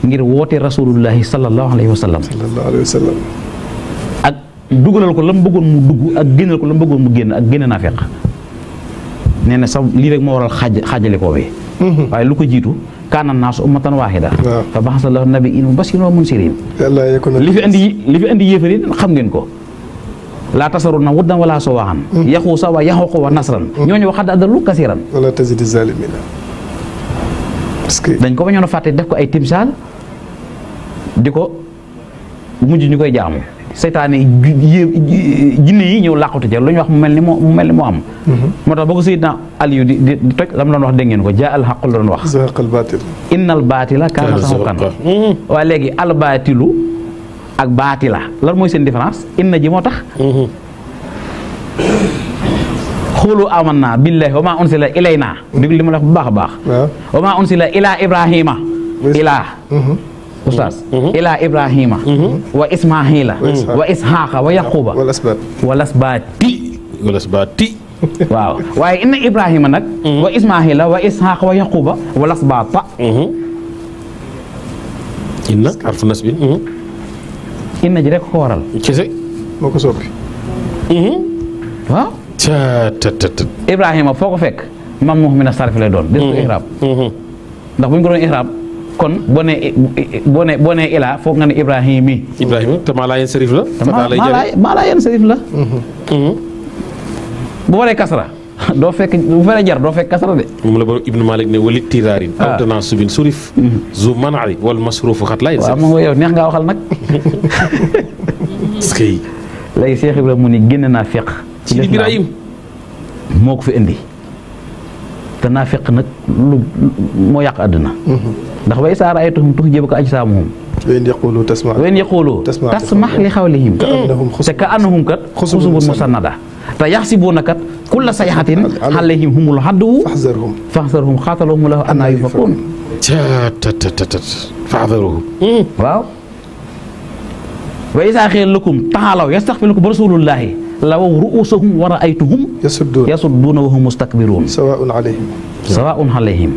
ngir woote rasulullahi sallallahu alayhi wa sallam ak dugalal ko la mu bëggoon mu dugg ak génnal ko la mu bëggoon mu génn ak génne naa feq nee na sax lii rek moo waral xaajale koo bi waaye lu ko jiitu kaana naasu ummatan waahida fa ba'asa lahu nabiyyiina mubashirin wa munzirin li fi andi yéefari xam ngeen ko laa tasarunna wuddan wala suwaahan yaxuusa wa yaxuuqa wa nasran ñooñu waxad adallu kasiran wala tazidi zaalimiina parce que dañ ko bañoon a fàtte def ko ay timsaal di ko mujj ñu koy jaamu seytaane jinne yi ñëw làqatu ca lu ñu wax mu mel ni moo am moo tax ba ko Seydina Aliyu di toj la mu doon wax dégg ngeen ko jaa al xaq la doon wax zahaqal baatil innal baatila kaana zahuuqan waaye léegi al baatilu ak baatila lan mooy seen différence inna ji moo tax xoolu amanna billahi wa ma unsila ilayna dégg li ma la wax bu baax a baax wa ma unsila ila ibrahima ilaa ustaas ila ibrahima wa ismaila wa ishaqa wa yaquba wal asbaati waaw waaye inna ibrahima nag wa ismaila wa ishaqa wa yaquba wal asbaata inna harfu nasbin inna ji rek ko waral kese moo ko soppi waaw ibrahima foo ko fekk mam mu mina sarf lay doon des ko ihraab ndax bu ñu ko doon ihraab kon boo nee ilaa foog nga ne ibrahima te maa laa yeen sarif la maa laa yeen sarif la bu waree kasra doo fekk bu faree jar doo fekk kasra de moom la borom ibnu malik ne walit tiraarin aw tanaasubin surif zu manari wal masrufu xat laa yeen sarif waaw moom yow neex ngaa waxal nag léegi Cheikh Ibrahima mu ni génn naa feq ci Ibrahim moo ko fi indi te naa feq nag lu moo yàq àdduna ndax wa izaa ra'aytahum tu'jibuka ajsaamuhum wa in yaqulu tasmah li qawlihim te ka'annahum kat xusubun musannada te yaxsibuuna kat kulla sayhatin alayhim humul aduwwu faxzarhum qaatalahum llaahu annaa yufakuun faxzarhum waaw wa izaa qiila lakum ta'aalaw yastaghfir lakum rasuulullaahi lawaw ru'uusahum wa ra'aytahum yasudduuna wa hum mustakbiruun sawaa'un alayhim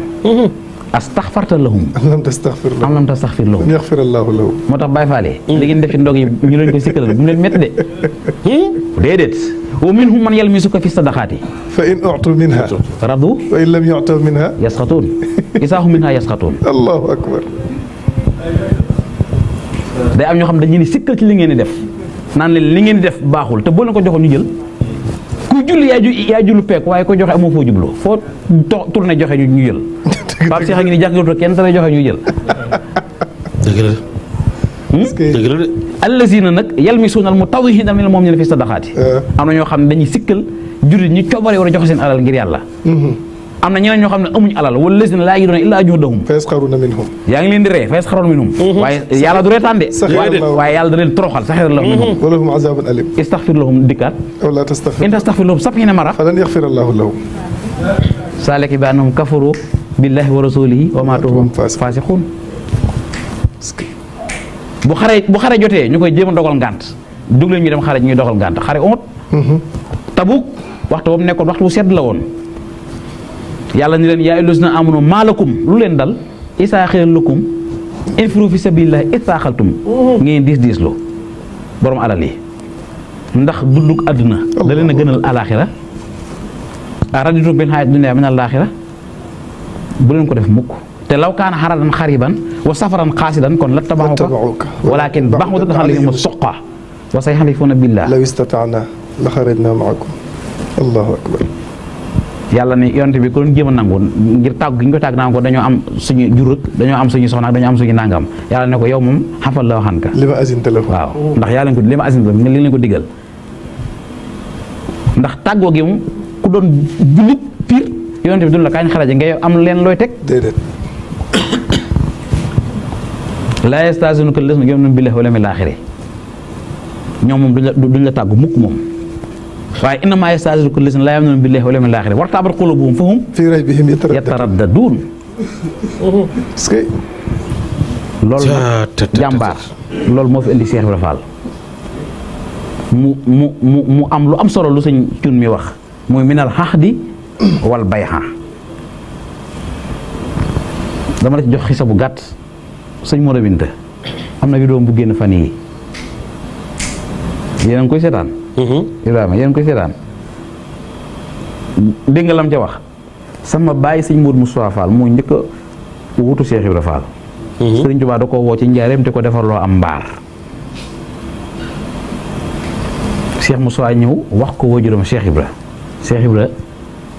astaghfarta lahum am lam tastaghfir lahum moo tax Baay Faal li ngeen def ci ndog yi ñu leen ko sikkalal bu mu leen métti de déedéet wa minhum man yalmisuka fi sadaqaati fa in u'tu minha radu wa in lam yu'tu minha yasxatuun isaahum minha yasxatuun allahu akbar day am ñoo xam dañu ni sikkal ci li ngeen di def naan leen li ngeen di def baaxul te boo leen ko joxoon ñu jël kuy julli yaa jullu peek waaye ko joxe amoo foo jublu foo tourné joxe ñu jël Pape Cheikh a ngi ni jàkkaarloo kenn te lay joxe ñu jël dëgg la dëgg la de allazina nag yalmisuuna al mutawwihiina minal mu'miniina fi sadaqaati am na ñoo xam ne dañuy sikkal jullit ñi coobare war a joxe seen alal ngir yàlla am na ñeneen ñoo xam ne amuñ alal wala lazina laa yajiduuna illaa juhdahum fa yasxaruuna minhum yaa ngi leen di ree fa yasxaruuna minhum waaye yàlla du reetaan de waaye yàlla da leen toroxal saxira lahum minhum wa lahum azaabun aliim istaghfir lahum dikkaat aw laa tastaghfir in tastaghfir lahum sab'iina marra falan yaghfira Allaahu lahum zaalika bi annahum kafaru billahi wa rasulihi wa maatu wa hum faasiquun bu xare jotee ñu koy jéem a dogal ngànt dugg leen ñu dem xare ñuy dogal ngànt xare Uhud Tabuk waxtu boobu nekkoon waxtu bu sedd la woon yàlla ni leen yaa ayyuhallazina aamanu maa lakum lu leen dal izaa qiila lakum infiru fi sabiilillaahi istaaqaltum ngeen diis lu borom alal yi ndax dunduk àdduna da leen a gënal alaaxira raditum bil hayaati dunya min alaaxira bu leen ko def mukk te law kaana haradan xariban wa safaran qaasidan kon la tabauka walakin ba'udat alayhim suqqa wa sayhalifuuna billah law istata'naa la xarajnaa ma'akum allahu akbar yàlla ne yonte bi ko doon jéem a nangu ngir tàgg gi ñu ko tàgg naan ko dañoo am suñu jur dañoo am suñu soxna dañoo am suñu nangam yàlla ne ko yow moom xafal la waxan ka li ma azinta la waaw ndax yàlla ko li ma azinta la li leen ko digal ndax tàggoo gi moom ku doon jullit pire yonent bi dun la kañ xaraje ngay am leen looy teg. déedéet. laa yasta'zinuka allaziina yu'minuuna billaahi wal yawmil aaxir ñoom moom duñ la tàggu mukk moom waaye innamaa yasta'zinuka allaziina laa yu'minuuna billaahi wal yawmil aaxir wartabat quluubuhum fahum fii raybihim yataraddaduun. est-ce que. loolu nag jàmbaar loolu moo fi indi Cheikh Ibrahima Fall mu am lu am solo lu sëñ cun mi wax muy minal xaxdi wal bayha dama la ci jox xisa bu gàtt sëñ Modou Binta am na vidéo bu génn fan yi yéen a ngi koy seetaan Ibrahima yéen a ngi koy seetaan dégg nga lam ca wax sama bàyyi sëñ Modou Moustapha Fall moo njëkk a wutu Cheikh Ibrahima Fall sëriñ Tuubaa da ko woo ci njaareem te ko defarloo am mbaar Cheikh Moussa ñëw wax ko waajuram Cheikh Ibra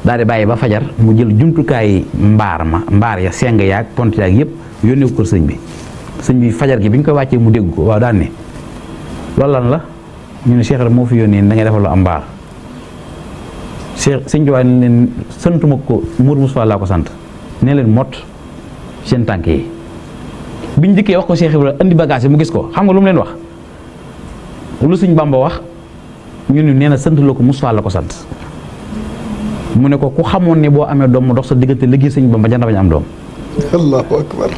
daal di bàyyi ba fajar mu jël jumtukaay mbaar ya seng yaag pont yaag yëpp yónnee ko kër sëñ bi fajar gi bi ñu koy wàccee mu dégg ko waaw daan ne loolu lan la ñu ne Cheikh Ibra moo fi yónnee da ngay defaloo am mbaar sëñ Tuubaa ne leen santuma ko Mour Moussa laa ko sant ne leen mot seen tànk yi biñ dikkee wax ko Cheikh Ibra andi bagage mu gis ko xam nga lu mu leen wax lu sëñ Bamba wax ñu ne nee na sant la ko Moussa la ko sant mu ne ko ku xamoon ne boo amee doom mu dox sa diggante liggéey sëñ Bamba jant bañ am doom. allahu akbar.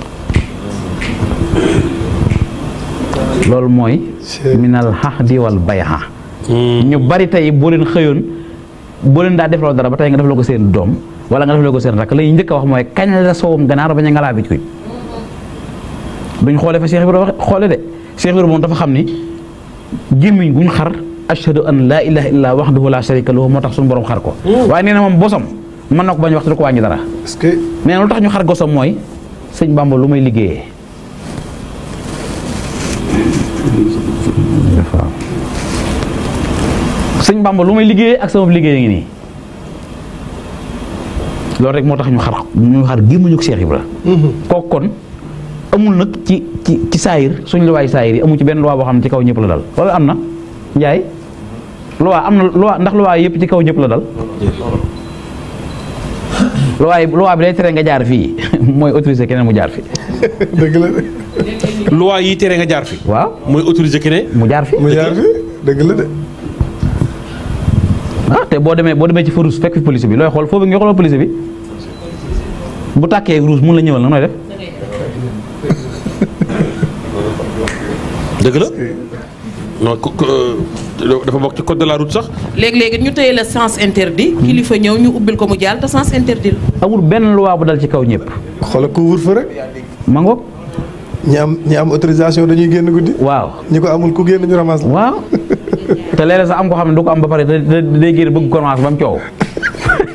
loolu mooy. minal xaxdi wal bayha. ñu bari tey boo leen xëyoon boo leen daa defloo dara ba tey nga defloo ko seen doom wala nga defloo ko seen rakk la ñuy njëkk a wax mooy kañ la soowum ganaar bañ a ngalaa bi ci duñ xoolee fa Cheikh Ibrahima xoole de Cheikh Ibrahima moom dafa xam ni gémmiñ guñ xar ashhadu an laa ilaaha illallaa wahdahu laa shariika lahu moo tax suñu borom xar ko waaye nee na moom bosam mën na ko bañ waxtu du ko wàññi dara est-ce que nee na lu tax ñu xar gosam mooy sëñ Bamba lu may liggéeyee sëñ Bamba lu may liggéeyee ak sama liggéey ngi nii loolu rek moo tax ñu xar gémmiñu ko Cheikh Ibrahima kooku kon amul nag ci saayir suñ luwaay saayir yi amul ci benn luwaa boo xam ne ci kaw ñëpp la dal wala am na Njaay luwaa am na luwaa ndax luwaa yëpp ci kaw ñëpp la dal luwaa bi day tere nga jaar fii mooy autorisé keneen mu jaar fi dëgg la luwaa yi tere nga jaar fi waaw mooy autorisé keneen mu jaar fi dëgg la de te boo demee ci feu rouge fekk fi police bi looy xool foofu nga xoolal police bi bu tàkkee rouge mun la ñëwal na nooy def dëgg la non dafa bokk ci code de la route sax. léegi ñu tëye la sens interdit. kilifa ñëw ñu ubbil ko mu jàll te sens interdit la. amul benn loi bu dal ci kaw ñëpp. xoolal couvre-feu rek. ma ngoog. ñi am autorisation dañuy génn guddi. waaw ñi ko amul ku génn ñu ramas la. waaw te léeg-léeg sax am ko xam ne du ko am ba pare day génn bëgg commencé ba mu coow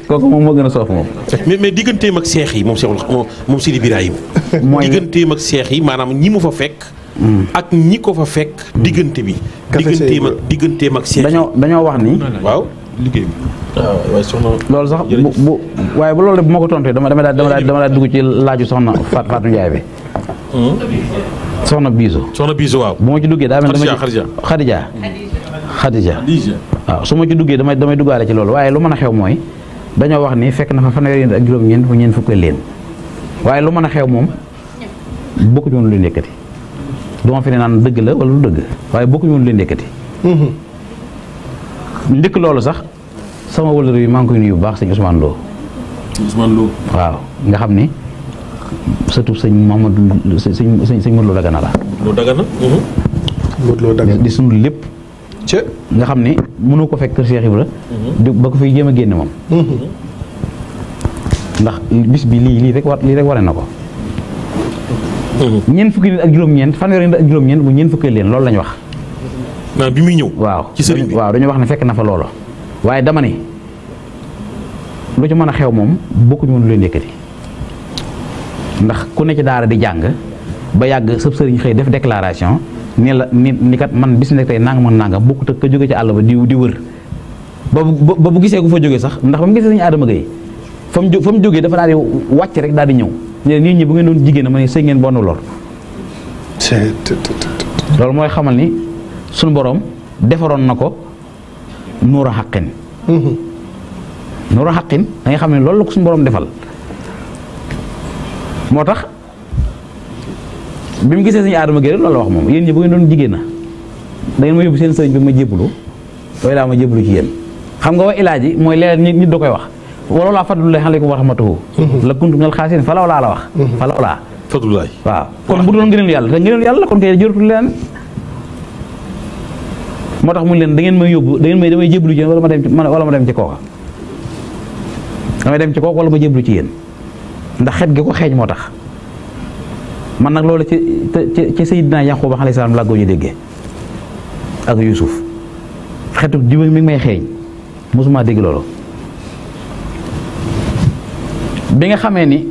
kooku moom moo gën a soof moom. mais digganteem ak seex yi moom Sidi Birahim. mooy digganteem ak seex yi maanaam ñi mu fa fekk. ak ñi ko fa fekk diggante bi. digganteem ak seex yi dañoo wax ni. waaw liggéey bi. waaye soxna. loolu sax bu waaye bu loolu bu ma ko tontee dama daa dugg ci laaju soxna Fatou Ndiaye bi. soxna Biso waaw. bu ma ci duggee daa mel Khadija waaw su ma ci duggee damay duggaale ci loolu waaye lu mën a xew mooy dañoo wax ni fekk na fa fanweeri ak juróom-ñeent fu ñeent fukk leen waaye lu mën a xew moom bokkuñu woon lu leen yëkkati du ma fi ne naan dëgg la wala du dëgg waaye bokkuñu woon lu leen yëkkati njëkk loolu sax sama wëllëre yi maa ngi koy nuyu bu baax sëñ Ousmane Lo waaw nga xam ni surtout sëñ Mamadou sëñ Modou Lo Dagana la Modou Lo Dagana di sunu lépp nga xam ni mënoo ko fekk kër Cheikh Ibra ba ko fiy jéem a génne moom ndax bis bi lii rek waree na ko ñeent fukki nit ak juróom-ñeent fanweeri nit ak juróom-ñeent bu ñeent fukki leen loolu lañu wax bi muy ñëw waaw ci sëriñ bi waaw dañu wax ne fekk na fa loolu waaye dama ni lu ci mën a xew moom bokkuñu woon lu leen yëkkati ndax ku ne ci daara di jàng ba yàgg sëb sëriñ xëy def déclaration ni la ni kat man bis nekk tey nangam ak nangam bokkut ak ka jóge ci àll ba di wër ba bu gisee ku fa jógee sax ndax ba mu gisee sañu Adama Gueye fa mu jógee dafa daal di wàcc rek daal di ñëw nit ñi bu ngeen doon jigéen ma ne sëy ngeen bonn lor loolu mooy xamal ni suñu borom defaroon na ko nuura xaqin nuuru xaqin da nga xam ne loolu la ko suñu borom defal moo tax bi mu gisee suñu aadama gërëm loolu la wax moom yéen ñi bu ngeen doon jigéen na da ngeen ma yóbbu seen sëriñ bi ma jébbalu way laa ma jébbalu ci yéen xam nga wa ilaa ji mooy léeg nit da koy wax walaw laa fadlullahi aleykum wa rahmatuhu la kuntum minal xaasiriin falaw laa la wax falaw laa fadlullahi waaw kon bu doon ngëneelu yàlla te ngëneelu yàlla kon kay jëratul leen moo tax mu leen da ngeen may yóbbu da ngeen may damay jébbalu ci yéen wala ma dem ci kooka damay dem ci kooka wala ma jébbalu ci yéen ndax xet gi ko xeeñ moo tax man nag loolu ci Seydina Yaquba alayhi salaam laa ñu déggee ak Yuusuf xetu jiw mi ngi may xeeñ mosuma dégg loolu bi nga xamee ni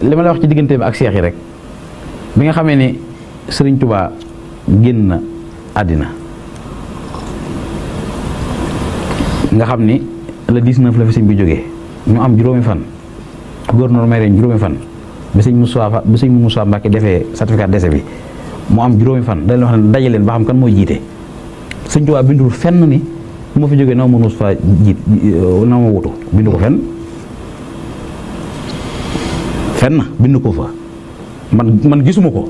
li ma la wax ci diggante bi ak seex yi rek bi nga xamee ni Sëriñ Tuubaa génn na àddina nga xam ni le 19 la fi sëñ bi jógee ñu am juróomi fan gouverneur may leen juróomi fan bi sëñ Moussa Mbacke defee certificat de décès bi mu am juróomi fan dañ wax ne daje leen ba xam kan mooy jiite sëñ Tuubaa bindul fenn ni bu ma fi jógee na ma mënus fa jiit na ma wutu bindu ko fenn bindu ko fa man gisuma ko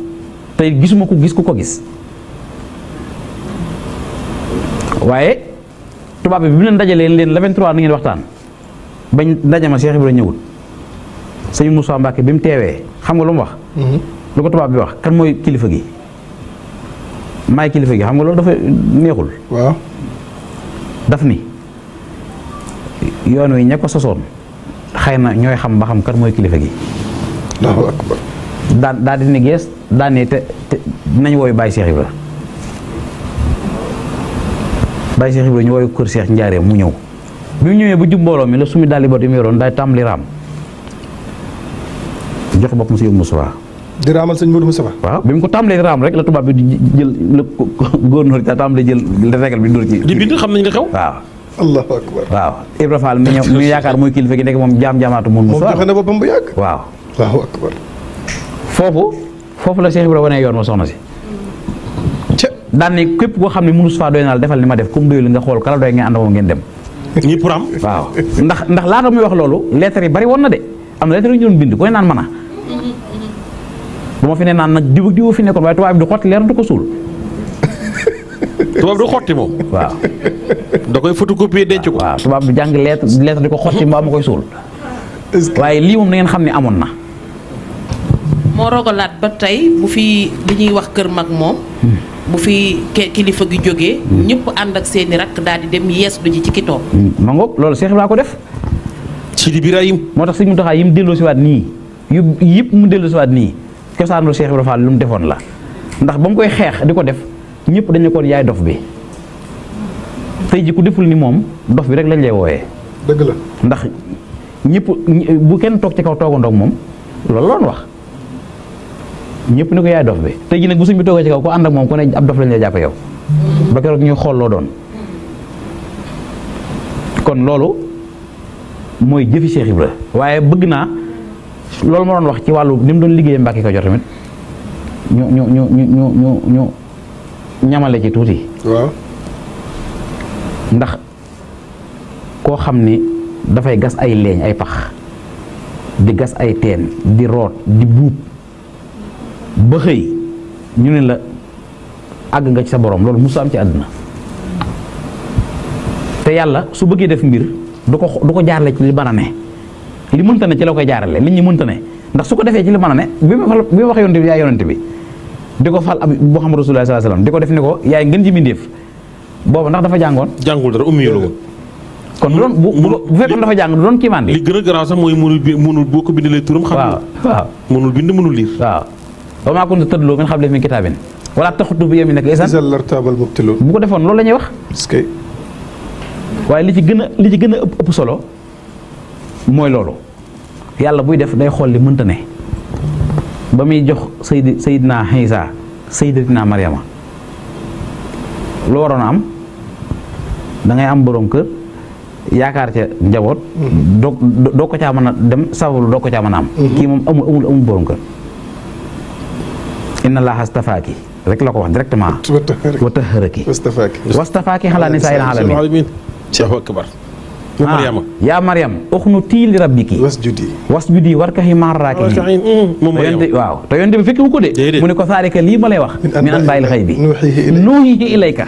tey gisuma ko gis ku ko gis waaye tubaab bi mu leen dajalee leen le 23 na ngeen waxtaan bañ dajama Cheikh Ibrahima ñëwul sëñ Moussa Mbacke bi mu teewee xam nga lu mu wax lu ko tubaab bi wax kan mooy kilifa gi maay kilifa gi xam nga loolu dafa neexul waaw daf ni yoon wi ña ko sosoon xëy na ñooy xam ba xam kan mooy kilifa gi Allahu akbar daal di ne gees daan ne te nañ wooyu Baye Cheikh Ibrahima Baye Cheikh Ibrahima ñu wooyu kër Cheikh Njaareem mu ñëw bi mu ñëwee bu jub mbooloo mi la sumi daal di bot yi mu yoroon daay tàmbali raam jox boppam si yow Moustapha di raamal sëñ Modou Moustapha waaw bi mu ko tàmbalee raam rek la tubaab bi di jël la góornóor ta tàmbalee jël régal bi dóor ci di bind xam nañ nga xew waaw Allahu akbar waaw Ibra Fall mi ñëw mi yaakaar mooy kilifa gi nekk moom jaam-jaamaatu moom Moustapha joxe na boppam bu yàgg waaw Allahu akbar foofu la Cheikh Ibrahima wanee yoon ma soxna si daan ni képp koo xam ne mënus faa doy naa la defal ni ma def comme doyul nga xool kala doy ngeen ànd moom ngeen dem ñëpp ram waaw ndax laata muy wax loolu lettre yi bari woon na de am na lettre yu ñu doon bind ku ne naan mën a bu ma fi ne naan nag diw fi nekkoon waaye tubaab bi du xotti leer du ko suul tubaab du xotti moom waaw da koy photocopier denc ko waaw tubaab bi jàng lettre di ko xotti mbaa ma koy suul waaye lii moom na ngeen xam ne amoon na moo rogalaat ba tey bu fi li ñuy wax kër mag moom bu fi kilifa gi jógee ñëpp ànd ak seeni rakk daal di dem yees du ji ci kitoo ma ngoog loolu Cheikh Ibrahima ko def Sidi Birahim moo tax sëñ Mountakha yi mu delloo si waat nii yëpp mu delloo si waat nii cosaanul Cheikh Ibrahima Fall lu mu defoon la ndax ba mu koy xeex di ko def ñëpp dañu koon yaay dof bi tey ji ku deful ni moom dof bi rek lañ lay wooyee dëgg la ndax ñëpp bu kenn toog ci kaw toogandoog moom loolu loon wax ñëpp ni ko yaay dof bi tey ji nag bu suñ bi toogee ci kaw ko ànd ak moom ku ne ab dof lañ lay jàppe yow ba keroog ñuy xool loo doon kon loolu mooy jëfi Cheikh Ibra waaye bëgg naa loolu ma doon wax ci wàllu ni mu doon liggéeyee Mbàkke Kajoor tamit ñu ñamale ci tuuti waaw ndax koo xam ni dafay gas ay leeñ ay pax di gas ay teen di root di buub ba xëy ñu ne la àgg nga ci sa borom loolu musu am ci àdduna te yàlla su bëggee def mbir du ko jaarale ci li mën a ne li mënta ne ci la koy jaarale li ñu mënta ne ndax su ko defee ci li mën a ne bi ma wax yonent bi yaay yonent bi di ko fal ab Muhammad Rasulullah sallallahu alayhi wasallam di ko def ni ko yaay ngën ji mbindéef booba ndax dafa jàngoon jàngul dara ummi la woon kon bu doon bu fekkoon dafa jàng du doon kiimaan di li gën a garaaw sax mooy mënul boo ko bindalee turam xam waaw mënul bind mënul liir waaw wa maa kunta tatluu min qablihi min kitaabin wala taxutu bi yamiinika idan lartaabal mubtiluun bu ko defoon loolu la ñuy wax waaye li ci gën a ëpp solo mooy loolu yàlla buy def day xool li mënta ne ba muy jox Seydina Iisaa Sayyidatina Maryama lu waroon a am da ngay am borom kër yaakaar ca njaboot doo ko caa mën a dem sababu doo ko caa mën a am kii moom amul borom kër inna Allaaha stafaaki rek la ko wax directement wa tahharaki wastafaaki alaa nisaa'il aalamiin Allahu akbar Mariama yaa Mariam uxnutii li rabbiki wasjudi warka'i ma'a raaki'iin waaw te yonte bi fekk wu ko de mu ne ko saalika lii ma lay wax min anbaa'il ghaybi nuuhiihi ilayka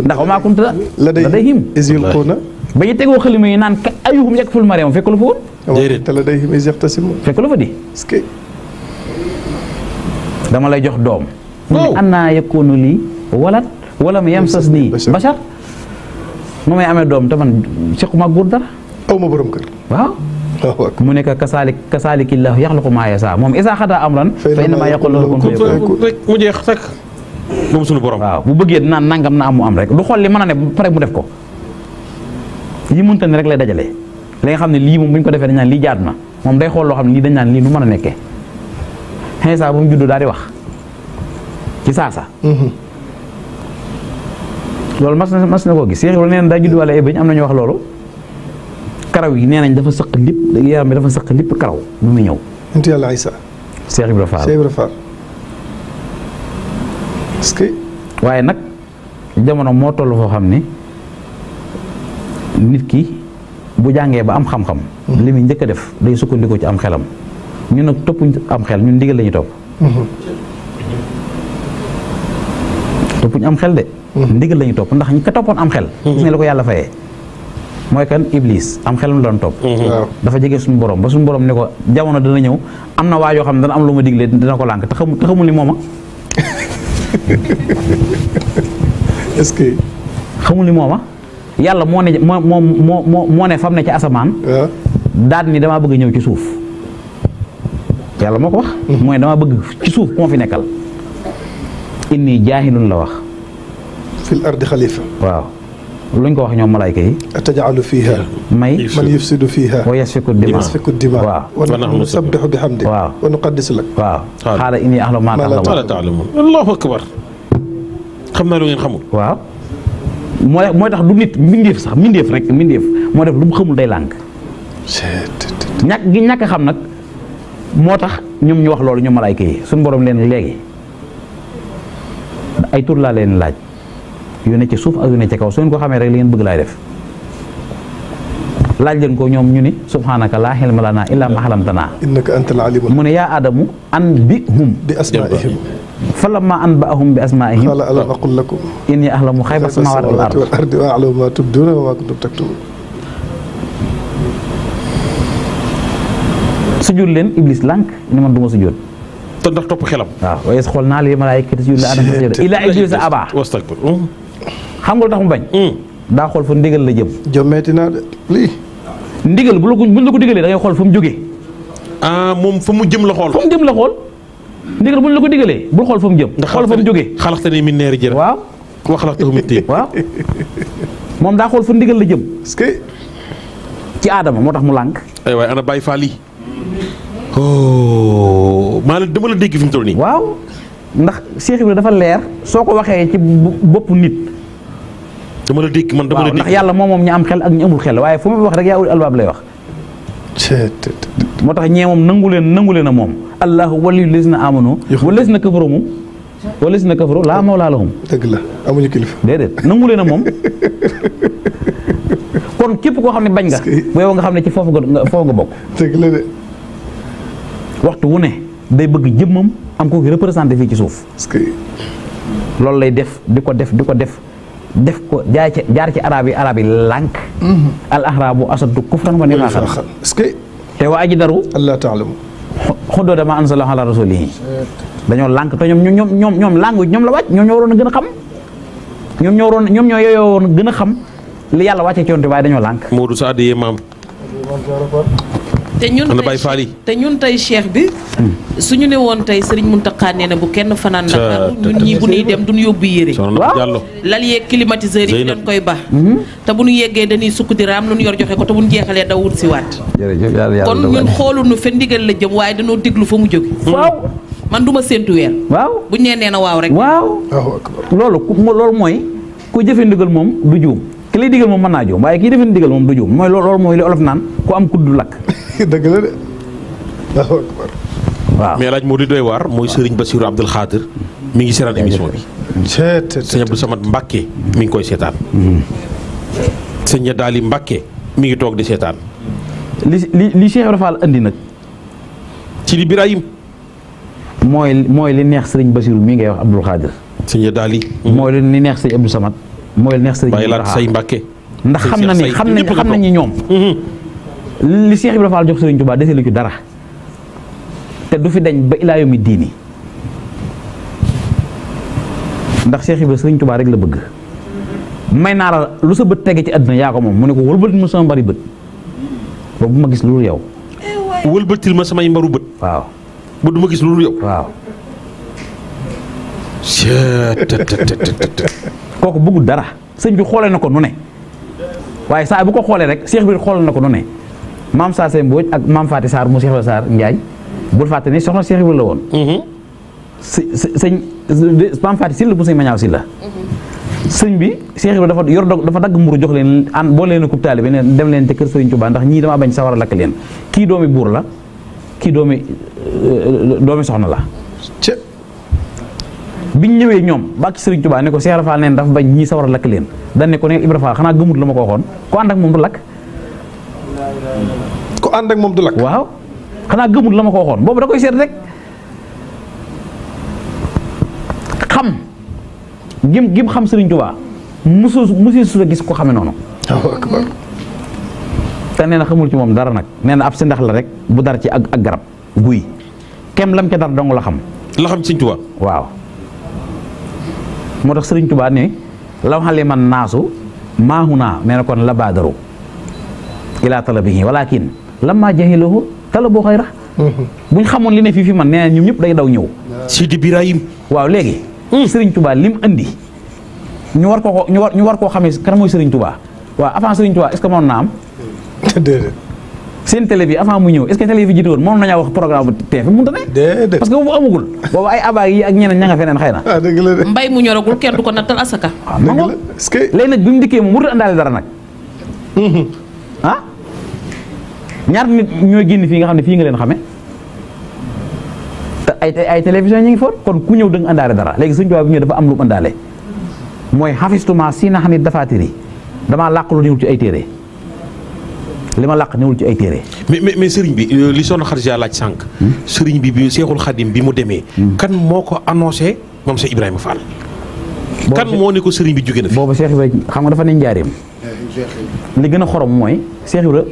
ndax wa maa kunta ladayhim iz yulquuna ba ñu tegoo xalima yi naan ka ayyuhum yakfulu Mariam fekk lu fa woon déedéet ladayhim iz yaxtasimuun fekk lu fa di dama lay jox doom mu ne annaa yakuunu lii walad wa lam yamsasnii bashar nu may amee doom te man sequma góor dara aw ma borom kër waaw mu nekk kasaalikillaahu yaxluqu maa yasaa moom izaa qadaa amran fa innamaa yaquulu lahu kun fayakun rek mu jeex tak moom suñu borom waaw bu bëggee naan nangam na am mu am rek du xool li mën a ne pare mu def ko yi mënta ne rek lay dajale li nga xam ne lii moom bu ñu ko defee dañ naan lii jaadu na moom day xool loo xam ne lii dañ naan lii nu mën a nekkee Iisaa ba mu juddoo daal di wax ci saasa loolu mas na koo gis Seex Ibra nee na daa judd wala ay bëñ am na ñu wax loolu karaw yi nee nañ dafa sëq lipp yaram bi dafa sëq lipp karaw bu muy ñëw. inti yàlla Isa. Seex Ibra Faal Seex Ibra Faal. est-ce que. waaye nag jamono moo toll foo xam ne nit ki bu jàngee ba am xam-xam. li muy njëkk a def day sukkandiku ci am xelam ñun nag toppuñ am xel ñun ndigal la ñuy topp. toppuñ am xel de. ndigal la ñuy topp ndax ñi ko toppoon am xel. gis nga la ko yàlla fayee. mooy kan Iblis am xelam la doon topp. dafa jege suñu borom ba suñu borom ne ko jamono dana ñëw am na waa yoo xam ne dana am lu ma diglee dina ko lànk te xamul ni mooma. est-ce que. xamul ni mooma yàlla moo ne moo ne fam ne ci asamaan. daal ni damaa bëgg ñëw ci suuf. yàlla moo ko wax. mooy damaa bëgg ci suuf moo fi nekkal. inni jaahilun la wax. fil ardi xalifa. waaw luñ ko wax ñoom malaayka yi. ataj'alu fiha. man yufsidu fiha. wa yasfiku dima waaw. wa nahnu nusabbihu bihamdik. waaw wa nuqaddisu lak. waaw xaala inni a'lamu maa ta'lamuun. allahu akbar. xam naa lu ngeen xamul. waaw mooy tax du nit mbindeef sax mbindeef rek mbindeef moo def lu mu xamul day lànk. ñàkk xam nag moo tax ñoom ñu wax loolu ñoom malaayka yi suñu borom leen léegi ay tur laa leen laaj. yu ne ci suuf ak yu ne ci kaw soo ko xamee rek li ngeen bëgg laay def laaj leen ko ñoom ñu ni subhaanaka laa ilma lanaa illaa maa allamtanaa innaka antal aliimul mu ne yaa aadamu anbihum bi asmaa'ihim falammaa anba'ahum bi asmaa'ihim qaala alam aqul lakum innii a'lamu xayba samaawaati wal ardi wa a'lamu maa tubduuna wa maa kuntum taktumuun. sujjóot leen Iblis lànk ni man du ma sujjóot. te ndax topp xelam. waaw wa iz qulnaa lil malaa'ikati isjudu li aadama fasajadu illaa ibliisa abaa. wastakbar. xam nga lu tax mu bañ. daa xool fa ndigal la jëm. jommeeti naa de lii. ndigal bu la ko digalee da ngay xool fa mu jógee. ah moom fa mu jëm la xool. fa mu jëm la xool. ndigal bu ñu la ko digalee bul xool fa mu jëm. xool fa mu jógee. xalaxtanii min naari jërë. waaw. wa xalaqtahu min tiin. waaw moom daa xool fa ndigal la jëm. est-ce que. ci aadama moo tax mu lànk. ay waay ana Baye Fall yi. oh maa la dama la dégg fi mu toll nii. waaw ndax Cheikh Ibrahima dafa leer soo ko waxee ci bopp nit. dama la dégg man dama la dégg ndax yàlla moom ñu am xel ak ñu amul xel waaye fu mu wax rek yaa ul albaab lay wax. moo tax ñee moom nangu leen a moom. allahu waliyyu lazina amanu wa lazina kafaru moom. wa lazina kafaru laa mawlaa lahum. dëgg la amuñu kilifa. déedéet nangu leen a moom. kon képp koo xam ne bañ nga. bu yow nga xam ne ci foofu nga bokk. dëgg la de. waxtu wu ne day bëgg jëmmam am ko représenté fii ci suuf. loolu lay def di ko def ko jaar ci arab yi lànk. al ahrabu asadu kufran wa nifaaqan. te waa aji daru. allah taalamu. xuddoo dama anzala ala rasulihi dañoo lànk te ñoom làngu ñoom la wàcc ñoom ñoo waroon a gën a xam. ñoom ñoo yooyoo woon gën a xam li yàlla wàccee ci yonte waaye dañoo lànk. Modou Sa adiyee maam. te ñun tey cheikh bi suñu ne woon tey Serigne Mountakha nee na bu kenn fanaan Ndakaaru ñun ñii bu ñuy dem duñu yóbbu yére lal yeeg climatiseur yi dañ koy baax te bu ñu yeggee dañuy sukk di raam lu ñu yor joxe ko te bu ñu jeexalee daw wut si waat kon ñun xooluñu fa ndigal la jëm waaye dañoo déglu fa mu jóge waaw man du ma séentu weer waaw buñ nee na waaw rek waaw loolu mooy ku jëfe ndigal moom du juum ki lay digal moom mën naa juum waaye kii defee ndigal moom du juum mooy loolu mooy li olof naan ku am kudd lakk. dëgg la de. waaw mais laaj moo di doy waar mooy Serigne Bassirou Abdoul Khadir mi ngi seetaan émission bi. sëñ Abdou Samad Mbacké mi ngi koy seetaan. sëñ Daali Mbacké mi ngi toog di seetaan. li Cheikh Ibra Fall andi nag. ci li Birahim. mooy li neex sëriñ Basiru mii ngay wax Abdul Xaadir. sëñ Daali. mooy li neex sëriñ Abdou Samad. mooy li neex sëriñ Baye Laat Say Mbàkke. ndax xam na ni ñoom. li Cheikh Ibra Fall jox sëriñ Tuubaa dese lu ci dara. te du fi dañ ba ilaa yawmi diini. ndax Cheikh Ibra sëriñ Tuubaa rek la bëgg. may naa la lu sa bët tege ci àddina yaa ko moom mu ne ko wëlbatil ma sama mbari bët. boobu ma gis loolu yow. wëlbatil ma samay mbaru bët. waaw. ba du ma gis loolu yow. waaw. kooku bëggul dara sëñ bi xoolee na ko nu ne waaye saa bu ko xoolee rek Cheikh bi xoolee na ko nu ne maam Saa Sey Mbooj ak maam Faati Sarr mu Cheikh Ibra Sarr Njaañ bul fàtte ni soxna Cheikh Ibra la woon. sëñ maam Faati Sylla bu sëñ Mañaaw Sylla sëñ bi Cheikh Ibra dafa dagg mburu jox leen an boo leen a kub taalibe ne dem leen te kër Sëriñ Tuubaa ndax ñii dama bañ sawar a lakk leen kii doomi buur la kii doomi soxna la. biñ ñëwee ñoom bàkki Sëriñ Tuubaa ne ko Cheikh Ibra Fall neen dafa bañ ñii sawar a lakk leen dañ ne ko ne Ibra Fall xanaa gëmut la ma ko waxoon ko ànd ak moom du lakk. ko ànd ak moom du lakk. waaw xanaa gëmut la ma ko waxoon boobu da koy seet rek xam gim xam Sëriñ Tuubaa musu su la gis ko xame noonu. te nee na xamul ci moom dara nag nee na ab si ndax la rek bu dara ci ak garab guy kem lam ca dara dong la xam. la xam Sëriñ Tuubaa. waaw moo tax Sëriñ Tuubaa ne law xale man naasu maahu naa nee na kon la baadaru ilaa talabihi walakin lamma jahilahu talabu xayra buñ xamoon li ne fii fi man nee na ñoom ñëpp day daw ñëw. Sidi Birahim. waaw léegi. Sëriñ Tuubaa lim andi ñu war koo xamee kan mooy Sëriñ Tuubaa waaw avant Sëriñ Tuubaa est-ce que mënoon naa am. déedéet. seen télé bi avant mu ñëw est-ce que télé bi jiite woon moom nañoo wax programme bu TFM mënut a ne. déedéet parce que boobu amagul boobu ay abaag yi ak ñeneen ña nga feneen xëy na. ah dëgg la de. mbay mu ñoragul kenn du ko nattal asaka. dëgg la est-ce que. léegi nag bi mu dikkee moom warut a àndaale dara nag. ah ñaar nit ñooy génn fii nga xam ne fii nga leen xame te ay télévision ñu ngi foon kon ku ñëw da nga àndaale dara léegi Sëriñ Tuubaa bi ñëw dafa am lu mu àndaale mooy xafistuma si na xam ne dafaatiri damaa làq lu ñëwul ci ay téere li ma làq ñëwul ci ay téere. mais sëriñ bi li soxna Xadija laaj sànq. sëriñ bi Seexul Xadim bi mu demee. kan moo ko annoncé moom Cheikh Ibrahima Fall. kan moo ne ko sëriñ bi jóge na fi. boobu Cheikh Ibrahima xam nga dafa ne njaareem. li gën a xorom mooy Cheikh Ibrahima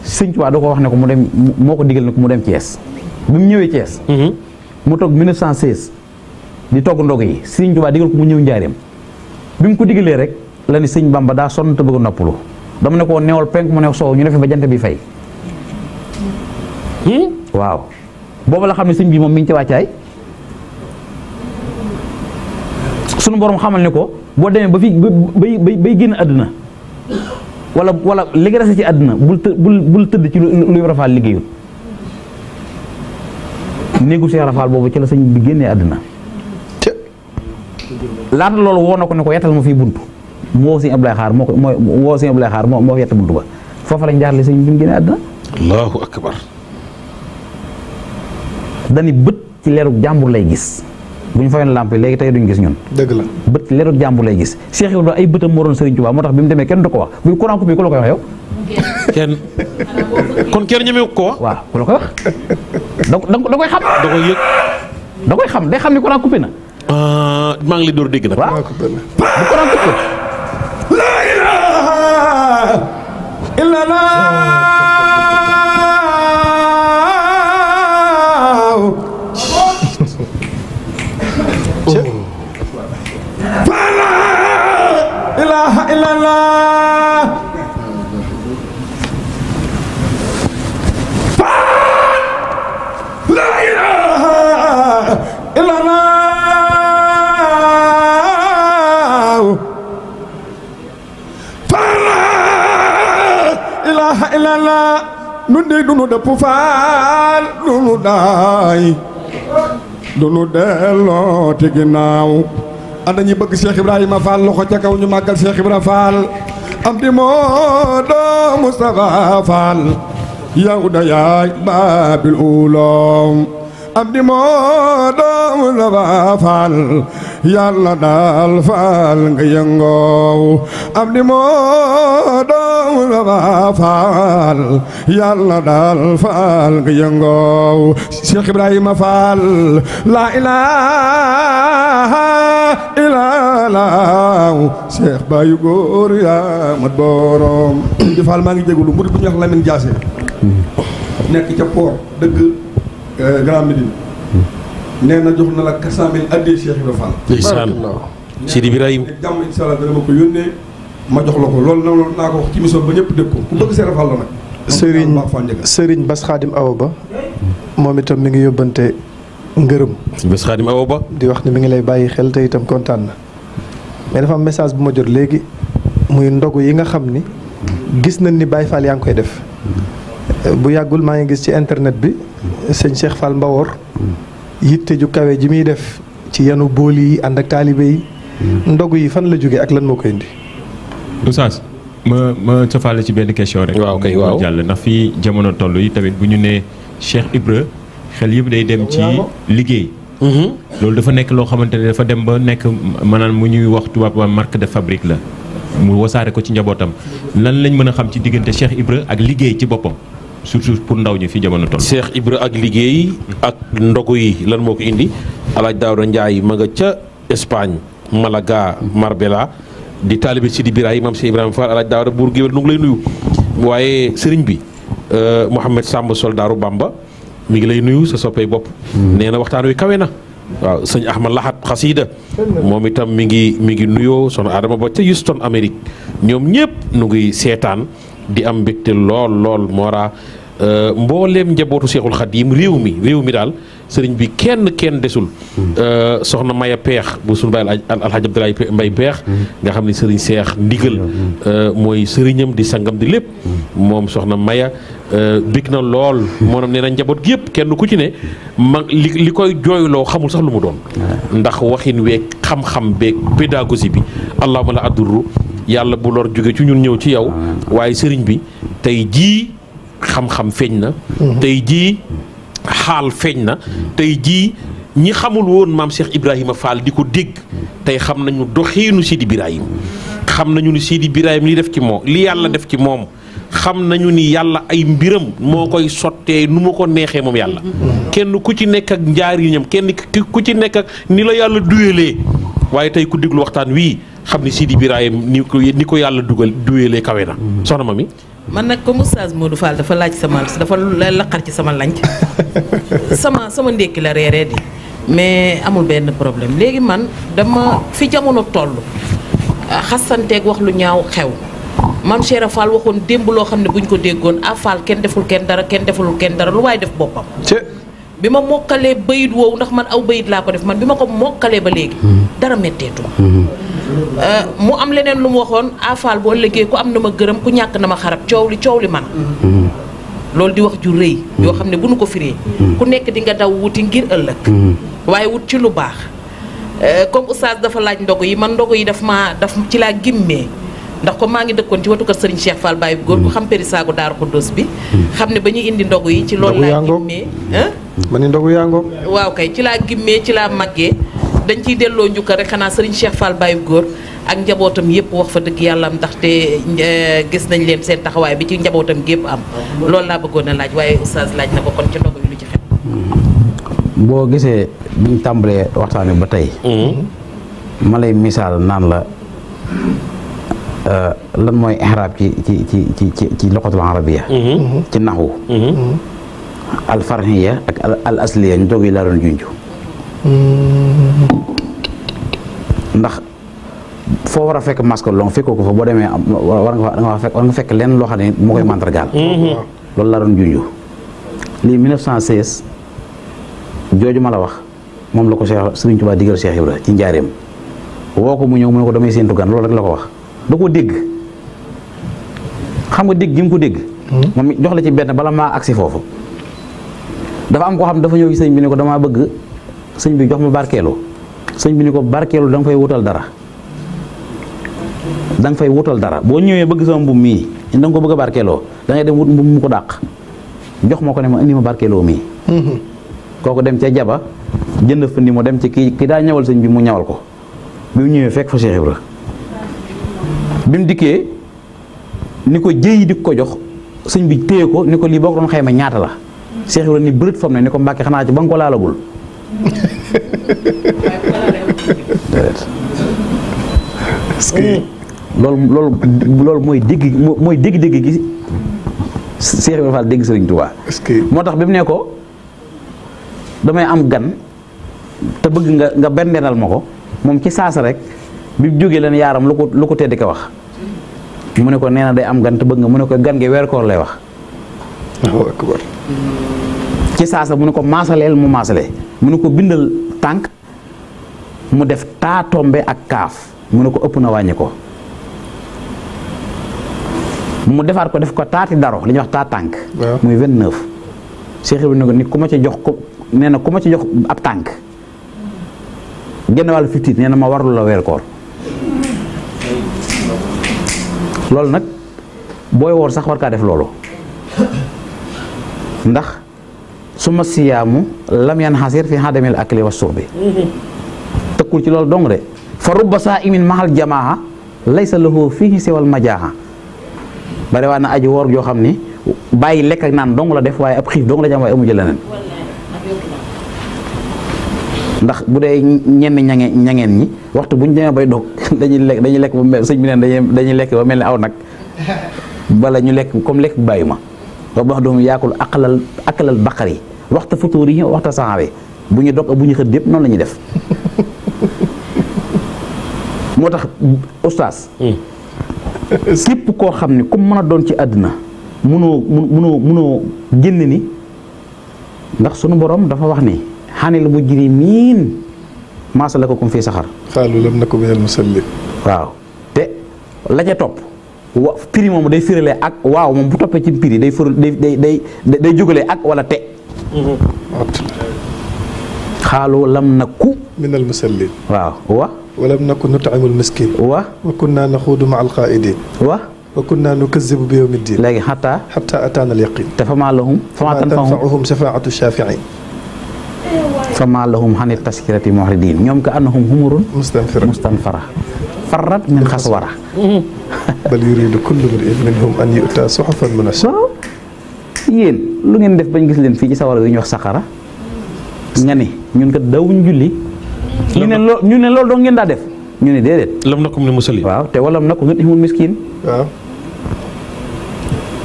Sëriñ Tuubaa da ko wax ne ko mu dem moo ko digal ne ko mu dem Thiès. bi mu ñëwee Thiès. mu toog 1916 di togg ndog yi Sëriñ Tuubaa digal ko mu ñëw njaareem bi mu ko digalee rek la ni sëñ Bamba daa sonn te bëgg a noppalu. dama ne ko neewal penk mu ne soow ñu ne fi ba jant bi fay. waaw boobu la xam ne sëñ bi moom mi ngi ci wàccaay sunu borom xamal ne ko boo demee ba fi bay génn àdduna wala li nga dese ci àdduna bul tëdd ci lu Ibra Fall liggéeyul néegu Cheikh Ibra Fall boobu ci la sëñ bi génnee àdduna laata loolu woo na ko ne ko yettal ma fii buntu mu woo sëñ Ablaye Xaar moo woo sëñ Ablaye Xaar moo yett buntu ba foofa lañ jaarale sëñ bi mu génnee àdduna. allahu akbar. dani bët ci leerug jàmbur lay gis bu ñu fayoon lamp léegi tey duñ gis ñun. dëgg la bët ci leerug jàmbur lay gis Cheikh Ibrahima ay bëtam moo doon Sëriñ Tuubaa moo tax bi mu demee kenn du ko wax bu courant coupé ku la koy wax yow. kenn kon kenn ñemewu ko wax. waaw ku la koy wax da koy xam. da koy yëg. da koy xam day xam ni courant coupé na. maa ngi lay door dégg nag. waaw bu courant coupé. la ilaha illallah. ilaha illallah la ilaha illallah la ilaha illallah nun de dunu dëpp faal dunu daay dunu delloo te ginnaaw ana ñi bëgg Cheikh Ibrahima Fall loxo ca kaw ñu màggal Cheikh Ibrahima Fall am di Moodu Mustafa Fall yow da yaay baabil uloom am di Moodu Mustafa Fall yàlla daal Fall nga yëngoow am di Moodu Mustafa Fall yàlla daal Fall nga yëngoo Cheikh Ibrahima Fall la ilaha illallah Cheikh Bayu góor yaa mat borom di Fall maa ngi jégalu murid bu ñuy wax Lamine Diassé nekk ca port dëgg Grand Médine nee na jox na la 400 000 addee Cheikh Ibrahima Fall. ndeysaan Sidi Ibrahima jàmm incha allah dana ma ko yónnee ma jox la ko loolu naa ko wax ci émission ba ñëpp dégg ko ku bëgg Cheikh Fall la nag. Serigne Bass Khadim Awa Ba moom itam mi ngi yóbbante ngërëm. Bass Khadim Awa Ba di wax ne mi ngi lay bàyyi xel te itam kontaan na mais dafa am message bu ma jot léegi muy ndogu yi nga xam ni gis nañ ni Baye Fall yaa ngi koy def bu yàggul maa ngi gis ci internet bi sëñ Cheikh Fall Mbawor yitte ju kawe ji muy def ci yanu bool yi ànd ak taalibe yi ndogu yi fan la jóge ak lan moo koy indi. Oustaz ma cofaale ci benn question rek. waaw kay waaw jàll ndax fii jamono toll yi tamit bu ñu nee Cheikh Ibra xel yëpp day dem ci liggéey. loolu dafa nekk loo xamante ne dafa dem ba nekk maanaam mu ñuy wax tubaab ba marque de fabrique la mu wasaare ko ci njabootam lan lañ mën a xam ci diggante Cheikh Ibra ak liggéey ci boppam surtout pour ndaw ñi fi jamono toll. Cheikh Ibra ak liggéey ak ndogu yi lan moo ko indi Alaaji Daawda Njaay ma nga ca Espagne Malaga Marbella di taalibe Sidi Birahim maam Cheikh Ibrahima Fall Alaaji Daawda buur géwél nu ngi lay nuyu waaye sëriñ bi Mouhamed Samb Soldaaru Bamba mi ngi lay nuyu sa soppee bopp nee na waxtaan wi kawe na waaw sëñ Ahmad Lahat Xasida moom itam mi ngi nuyoo soxna Adama ba ca Houston Amérique ñoom ñëpp nu ngi seetaan di am mbégte lool moora mbooleem njabootu Seexul Xadiim réew mi daal sëriñ bi kenn desul soxna Maya Peex bu suñu baay Alxaaji Abdoulaye Mbay Peex nga xam ne sëriñ Seex ndigal mooy sëriñam di sangam di lépp moom soxna Maya bég na lool moom nee na njaboot gi yëpp kenn ku ci ne li koy jooyloo xamul sax lu mu doon ndax waxin weeg xam-xam beeg pédagogie bi allahumma la adduru yàlla bu lor jóge ci ñun ñëw ci yow waaye sëriñ bi tey jii xam-xam feeñ na tey jii xaal feeñ na tey jii ñi xamul woon maam Cheikh Ibrahima Fall di ko dégg tey xam nañu doxiinu Sidi Birahim xam nañu ni Sidi Birahim li def ci moom li yàlla def ci moom xam nañu ni yàlla ay mbiram moo koy sottee nu ma ko neexee moom yàlla kenn ku ci nekk ak njaariñam kenn ku ci nekk ak ni la yàlla duyelee waaye tey ku déglu waxtaan wii xam ni Sidi Birahim ni ko yàlla duyelee kawe na soxna ma mi man nag comme Oustaz Modou Fall dafa laaj dafa laqar ci sama lanc sama ndékki la reeree di mais amul benn problème léegi man dama fi jamono toll xasanteeg wax lu ñaaw xew Mame Cheikh Fall waxoon démb loo xam ne buñ ko déggoon a Fall kenn deful kenn dara kenn defulul kenn dara lu waaye def boppam bi ma mokkalee bayit woowu ndax man aw bayit laa ko def man bi ma ko mokkalee ba léegi dara metteetu mu am leneen lu mu waxoon a Fall boo ëllëgee ku am na ma gërëm ku ñàkk na ma xarab coow li man loolu di wax ju rëy yoo xam ne bu nu ko firee ku nekk di nga daw wuti ngir ëllëg waaye wut ci lu baax comme oustaz dafa laaj ndogu yi man ndogu yi daf ci laa gimmee ndax ko maa ngi dëkkoon ci watu kër Serigne Cheikh Fall Baye góor ku xam périsaagu Daaru Xuddoos bi xam ne ba ñuy indi ndogu yi ci loolu laa gimmee ma ni ndogu yaa ngoog waaw kay ci laa gimmee ci laa màggee dañ ciy delloo njukkal rek xanaa Serigne Cheikh Fall Baye góor ak njabootam yëpp wax fa dëgg yàlla am ndaxte gis nañ leen seen taxawaay bi ci njabootam gépp am loolu laa bëggoon a laaj waaye oustaz laaj na ko kon ci ndogu yi lu ci xew boo gisee biñ tàmbalee waxtaan wi ba tey ma lay misaal naan la lan mooy ihraab ci loxatul arabiya ci naxu al farhiya ak al asliya ñu dog yi laa doon junj ndax foo war a fekk masque long fekkoo ko fa boo demee war nga fekk lenn loo xam ne moo koy mandargaal loolu laa doon junj lii 1916 jooju ma la wax moom la ko Cheikh Serigne Touba digal Cheikh Ibra ci njaareem woo ko mu ñëw mu ne ko damay séentu gan loolu rek la ko wax da koo dégg xam nga dégg gi mu ko dégg moom jox la ci benn bala maa agsi foofu dafa am koo xam dafa ñëw ci sëñ bi ne ko damaa bëgg sëñ bi jox ma barkeelu sëñ bi ni ko barkeelu da nga fay wutal dara boo ñëwee bëgg sama mbubb mii da nga ko bëgg a barkeeloo da ngay dem wut mbubb mu ko dàq jox ma ko ne ma indi ma barkeeloo mii kooku dem ca jaba jënd fa ni mu dem ci ki daa ñawal sëñ bi mu ñawal ko bi mu ñëwee fekk fa Cheikh Ibra bi mu dikkee ni ko jëyi di ko jox sëñ bi téye ko ni ko lii boo ko doon xayma ñaata la Cheikh Ibrahima ni bërët fam ne ni ko Mbàkke xanaa ci ba nga ko laalagul loolu mooy dégg gi Cheikh Ibrahima Fall dégg Sëriñ Tuubaa moo tax bi mu ne ko damay am gan te bëgg nga benneenal ma ko moom ci saasa rek bi mu jógee leen yaaram lu ko tedd ko wax mu ne ko nee na day am gan te bëgg nga mu ne ko gan gi weer koor lay wax ci saasa mu ne ko maasaleel mu maasalee mu ne ko bindal tànk mu def taa tombe ak kaaf mu ne ko ëpp na wàññi ko mu defaat ko def ko taati daro li ñuy wax taa tànk muy 29 Cheikh Ibrahima ne ko ni ku ma ci jox ko nee na ku ma ci jox ab tànk genn wàllu 15 nee na ma warlu la weer koor loolu nag booy woor sax war kaa def loolu ndax su ma siyaamu lam yan xasir fi xadamil akli wa surbi tëkkul ci loolu dong de fa rubba saa imin mahal jamaaha laysa lahu fihi siwal majaaha bari waa na aji woor joo xam ni bàyyi lekk ak naan dong la def waaye ab xiif dong la jam waaye amu ji leneen ndax bu dee ñenn ñangeen ñi waxtu bu ñu demee bay dog dañuy lekk ba mel sëñ bi neen dañuy lekk ba mel ni aw nag bala ñu lekk comme lekk bu bàyyi ma ba wax doom yaakul akalal baqar yi waxta futuur yi waxta saxawe bu ñu dog bu ñu xët yëpp noonu la ñuy def moo tax oustaz képp koo xam ni comme mën a doon ci àddina munoo génn ni ndax sunu borom dafa wax ni xanil mujrimiin maa salakakum fii saxar xaalu lam naku minal musallin waaw te la ca topp piri moom day firalee ak waaw moom bu toppee ci piri day fir day jógalee ak wala te xaalu lam naku minal musallin waaw wa walam naku nut'imul miskin wa kunna naxuudu ma alqaa'idin wa kunna nukazzibu bi yawmi ddin léegi xataa ataana al yaqin te famaa lahum famaa tanfa'uhum shafaa'atu shaafi'iin famaa lahum ani taskirati mu'ridiin ñoom ka annahum humurun mustanfara farrat min xaswara bal yuriidu kullu imri'in minhum an yu'taa suhufan munashshara yéen lu ngeen def bañ gis leen fii ci sawara yu ñuy wax saqara nga ni ñun kat dawuñ julli ñu ne loolu doo ngeen daa def ñu ne déedéet lam nakum ne musali waaw te walam nakum nut'imul miskin waaw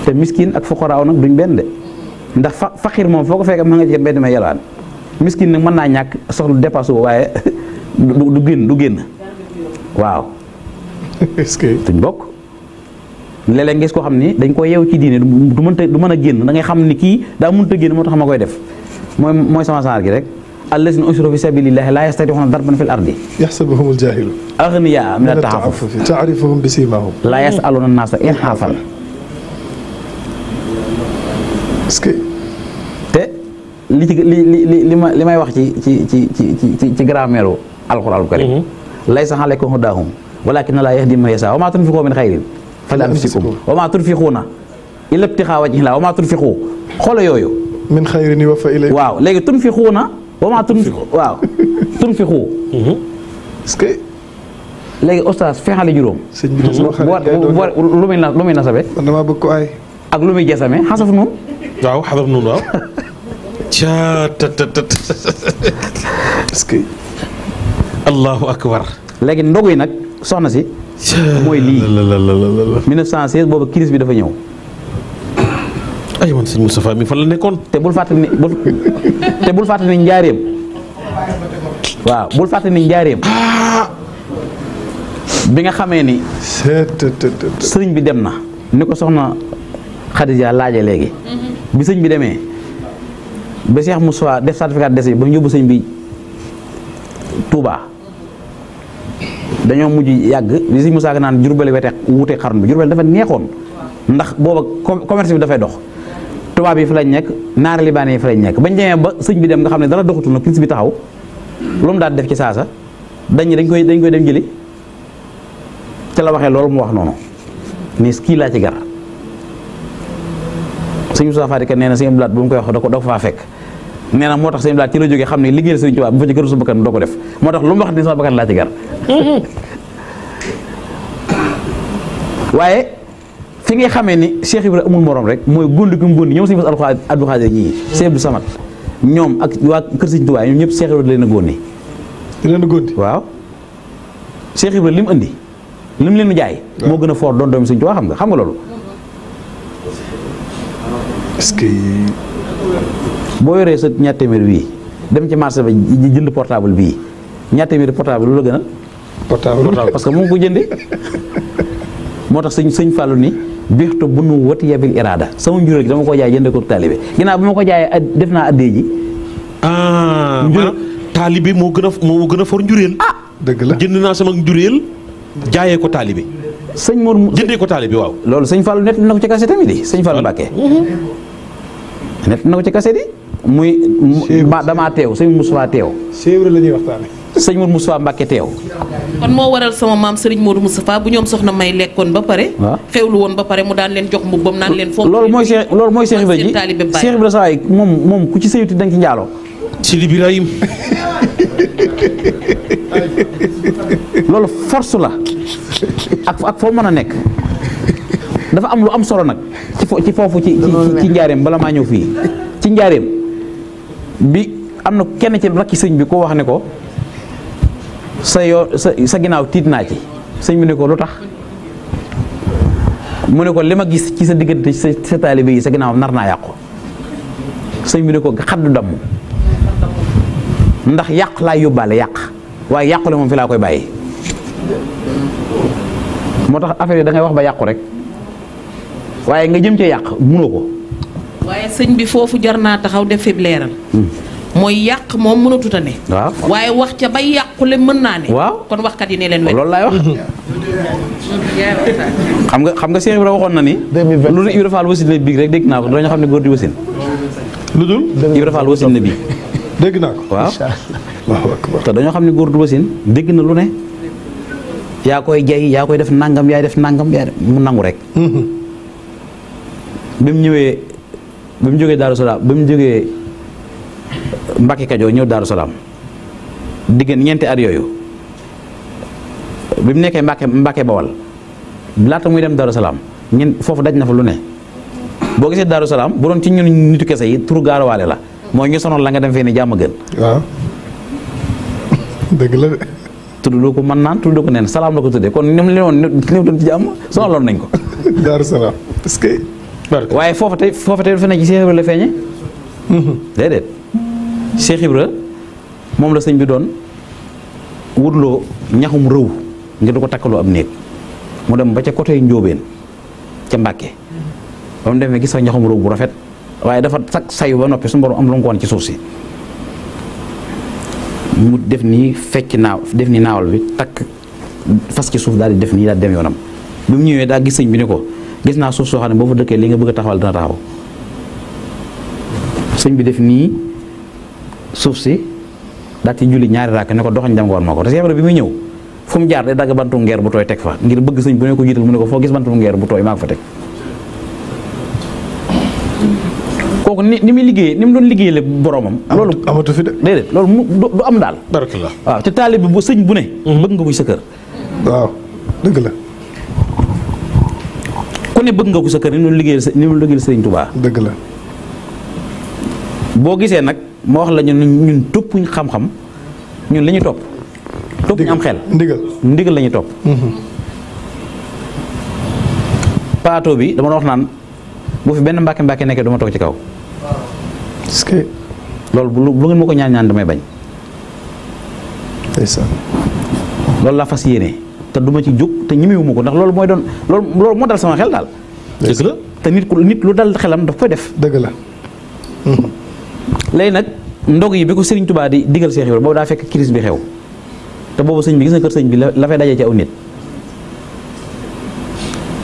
te miskin ak fuqaraaw nag duñ benn de ndax faqir moom foo ko fekk ma nga ci mbedd ma yalwaan miskin nag mën naa ñàkk soxla dépasse waaye du génn waaw est-ce que duñ bokk léeg-léeg ngis koo xam ni dañ ko yeew ci diine du mën a génn da ngay xam ni kii daa mënut a génn moo tax ma koy def mooy sama saar gi rek allazina unsiru fi sabilillahi la yastati'una darban fil ardi yaxsabuhumul jaahilu aghniyaa min at-ta'affuf ta'rifuhum bi siimaahum la yas'aluna an-naasa ilhaafan est-ce que te li may wax ci grammaire alxuraanul kariim laysa alaykum hudaahum walaakinna Allaaha yahdii man yashaa wa maa tunfiquu min xayrin fali anfusikum wa maa tunfiquuna illaa ibtigaa wajhi Llaah wa maa tunfiquu xoolal yooyu. min xayrin yuwaffa ilaykum. waaw léegi tunfiquuna wa maa tunfiquu. est-ce que. léegi oustaz fexale juróom. sëñ bi sama xarit lu muy nasabe. man damaa bëgg ko ay. ak lu muy jasame xasaf noonu. waaw xasaf noonu waaw. caa est-ce que. allahu akbar. léegi ndogu yi nag soxna si. mooy lii 1916 boobu crise bi dafa ñëw. ay man sëñ Moustapha mi fan la nekkoon. te bul fàtte ni njaareem. waaw bul fàtte ni njaareem. bi nga xamee ni. sëriñ bi dem na. ni ko soxna Khadija laaje léegi. bi sëñ bi demee. ba Cheikh Moussa def certificat de décès ba ñu yóbbu sëñ bi Touba. dañoo mujj yàgg li sëñ Moussa naan Jurbel wute xarnu bi Jurbel dafa neexoon ndax booba commerce bi dafay dox. tubaab yi fa lañ nekk naari libaane yi fa lañ nekk bañ demee ba sëñ bi dem nga xam ne dara doxatul na crise bi taxaw lu mu daal def ci saasa dañ koy dem jëli te la waxee loolu mu wax noonu ni kii laa ci gar sëñ Moussa Fatick nee na sëñ Blaat bu mu koy wax da ko faa fekk nee na moo tax sëñ Blaat ci la jógee xam ne liggéeyal sëñ Tuubaa bu fa ci gëru sa bakkan doo ko def moo tax lu mu wax ni sama bakkan laa ci gar waaye fi ngay xamee ni Cheikh Ibra amul morom rek mooy góndi gi mu góndi ñoom suñu bas Abdou Khadir ñii Cheikh Abdou Samad ñoom ak waa kër Sëñ Tuubaa ñoom ñëpp Cheikh Ibra leen a góndi waaw Cheikh Ibra li mu indi li mu leen jaay moo gën a fort doon doomi Sëñ Tuubaa xam nga loolu est-ce que boo yoree sa ñaar téeméer bii dem ci marché ba jënd portable bii ñaar téeméer portable lu la gën a portable parce que moom ko jëndee moo tax sëñ Fallou ni bixtu bu nu wati yabil iraada sama njuréel gi dama ko jaay jëndee ko taalibe ginnaaw bi ma ko jaayee def naa addee ji taalibe moo gën a for njuréel dëgg la jënd naa sama njuréel jaayee ko taalibe sëñ Modou jëndee ko taalibe waaw loolu sëñ Fallou nett na ko ci kaset tamit di sëñ Fallou Mbacké nett na ko ci kaset yi muy damaa teew sëñ Moustapha teew séeréer la ñuy waxtaane sëñ Modou Moustapha Mbacké teew kon moo waral sama maam Serigne Modou Moustapha bu ñoom soxna may lekkoon ba pare xewlu woon ba pare mu daan leen jox mbubbam naan leen foofu loolu mooy Cheikh Ibra ji Cheikh Ibra sawaay moom ku ci sëyuti danga ci njaaloo Sidi Birahim loolu force la ak foo mën a nekk dafa am lu am solo nag ci foofu ci njaareem bala maa ñëw fii ci njaareem bi am na kenn ci rakki sëñ bi ko wax ne ko sa ginnaaw tiit naa ci sëñ bi ne ko lu tax mu ne ko li ma gis ci sa diggante sa taalibe yi sa ginnaaw nar naa yàqu sëñ bi ne ko xaddu damm ndax yàq laay yóbbaale yàq waaye yàqule moom fi laa koy bàyyi moo tax affaire yi da ngay wax ba yàqu rek waaye nga jëm cee yàq mënoo ko. waaye sëñ bi foofu jar naa taxaw def fi leeral. mooy yàq moom mënatut a ne. waaw waaye wax ca bay yàqule mën naa ne. waaw kon waxkat yi ne leen. loolu laay wax. xam nga Cheikh Ibra waxoon na ni. 2020 lu dul Ibra Fall wasin na biig rek dégg naa ko dañoo xam ne góor di wasin. lu dul Ibra Fall wasin na biig. dégg naa ko waaw. te dañoo xam ne góor du wasin dégg na lu ne. yaa koy jay yaa koy def nangam yaay def nangam yaay mu nangu rek. bi mu ñëwee bi mu jógee Daaru Salaam bi mu jógee Mbacke Kajoor ñëw Daaru Salaam diggante ñeenti at yooyu bi mu nekkee Mbacke Bawal laata muy dem Daaru Salaam foofu daj na fa lu ne boo gisee Daaru Salaam bu doon ci ñun nitu kese yi turu gaarawaale la mooy ñu sonoon la nga dem fee ni jàmm gën. waaw dëgg la de. tudd ko mën naan tudd ko neen salaam la ko tuddee kon ñoom li woon néew doon ci jàmm sonaloon nañ ko. Daaru Salaam est-ce que. waaye foofa tey dafa nekk ci Cheikh Ibra la feeñe déedéet Cheikh Ibra moom la sëñ bi doon wutloo ñaxum rëw ngir du ko takkaloo am néeg mu dem ba ca côté Njóobeen ca Mbàkke ba mu demee gis fa ñaxum rëw bu rafet waaye dafa sayu ba noppi suñu borom am lu mu ko woon ci suuf si mu def nii fecc naaw def nii naawal bi takk fas ci suuf daal di def nii daal di dem yoonam bi mu ñëwee daa gis sëñ bi ni ko gis naa suuf soo xam ne boo fa dëkkee li nga bëgg a taxawal dina taxaw sëñ bi def nii suuf si daal ci julli ñaari raak ne ko doxañ dem nga woon ma ko te Cheikh Ibra bi muy ñëw fu mu jaar day dagg bantu ngeer bu tooy teg fa ngir bëgg sëñ bu ne ko jiital mu ne ko foo gis bantu ngeer bu tooy maa ko fa teg kooku ni muy liggéeyee ni mu doon liggéeyee boromam. loolu amatu fi de. déedéet loolu du am daal. barakallah waaw te taalib bi bu sëñ bu ne. bëgg nga ko sa kër. waaw dëgg la. ku ne bëgg nga ko sa kër ni mu liggéeyal Sëriñ Tuubaa. dëgg la. boo gisee nag ma wax la ñun toppuñ xam-xam ñun la ñuy topp. toppuñ am xel. ndigal la ñuy topp. plateau bi dama wax naan bu fi benn mbàkke nekkee du ma toog ci kaw. est-ce que. loolu lu ngeen ma ko ñaan damay bañ. ndeysaan. loolu laa fas yéene te du ma ci jóg te ñemewuma ko ndax loolu mooy doon loolu moo dal sama xel daal. dëgg la te nit lu dal xelam daf koy def. dëgg la. léegi nag ndog yi bi ko Serigne Touba di digal Cheikh Ibra boobu daa fekk crise bi xew te boobu sëñ bi gis nga kër sëñ bi la fay dajee ci aw nit.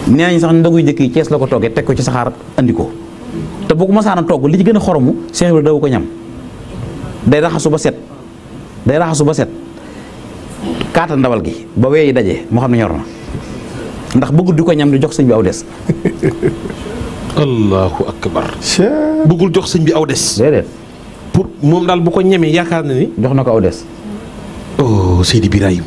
nee nañ sax ndogu yu njëkk yi Cees la ko toggee teg ko ci saxaar andi ko te bu ko masaan a togg li ci gën a xoromu Cheikh Ibra daw ko ñam day raxasu ba set kaata ndawal gi ba weeyi daje moo xam ne ñor na ndax bëggul di ko ñam di jox sëñ bi aw des. allahu akbar. bëggul jox sëñ bi aw des. déedéet. pour moom daal bu ko ñemee yaakaar na ni. jox na ko aw des. oh Seydi Birahim.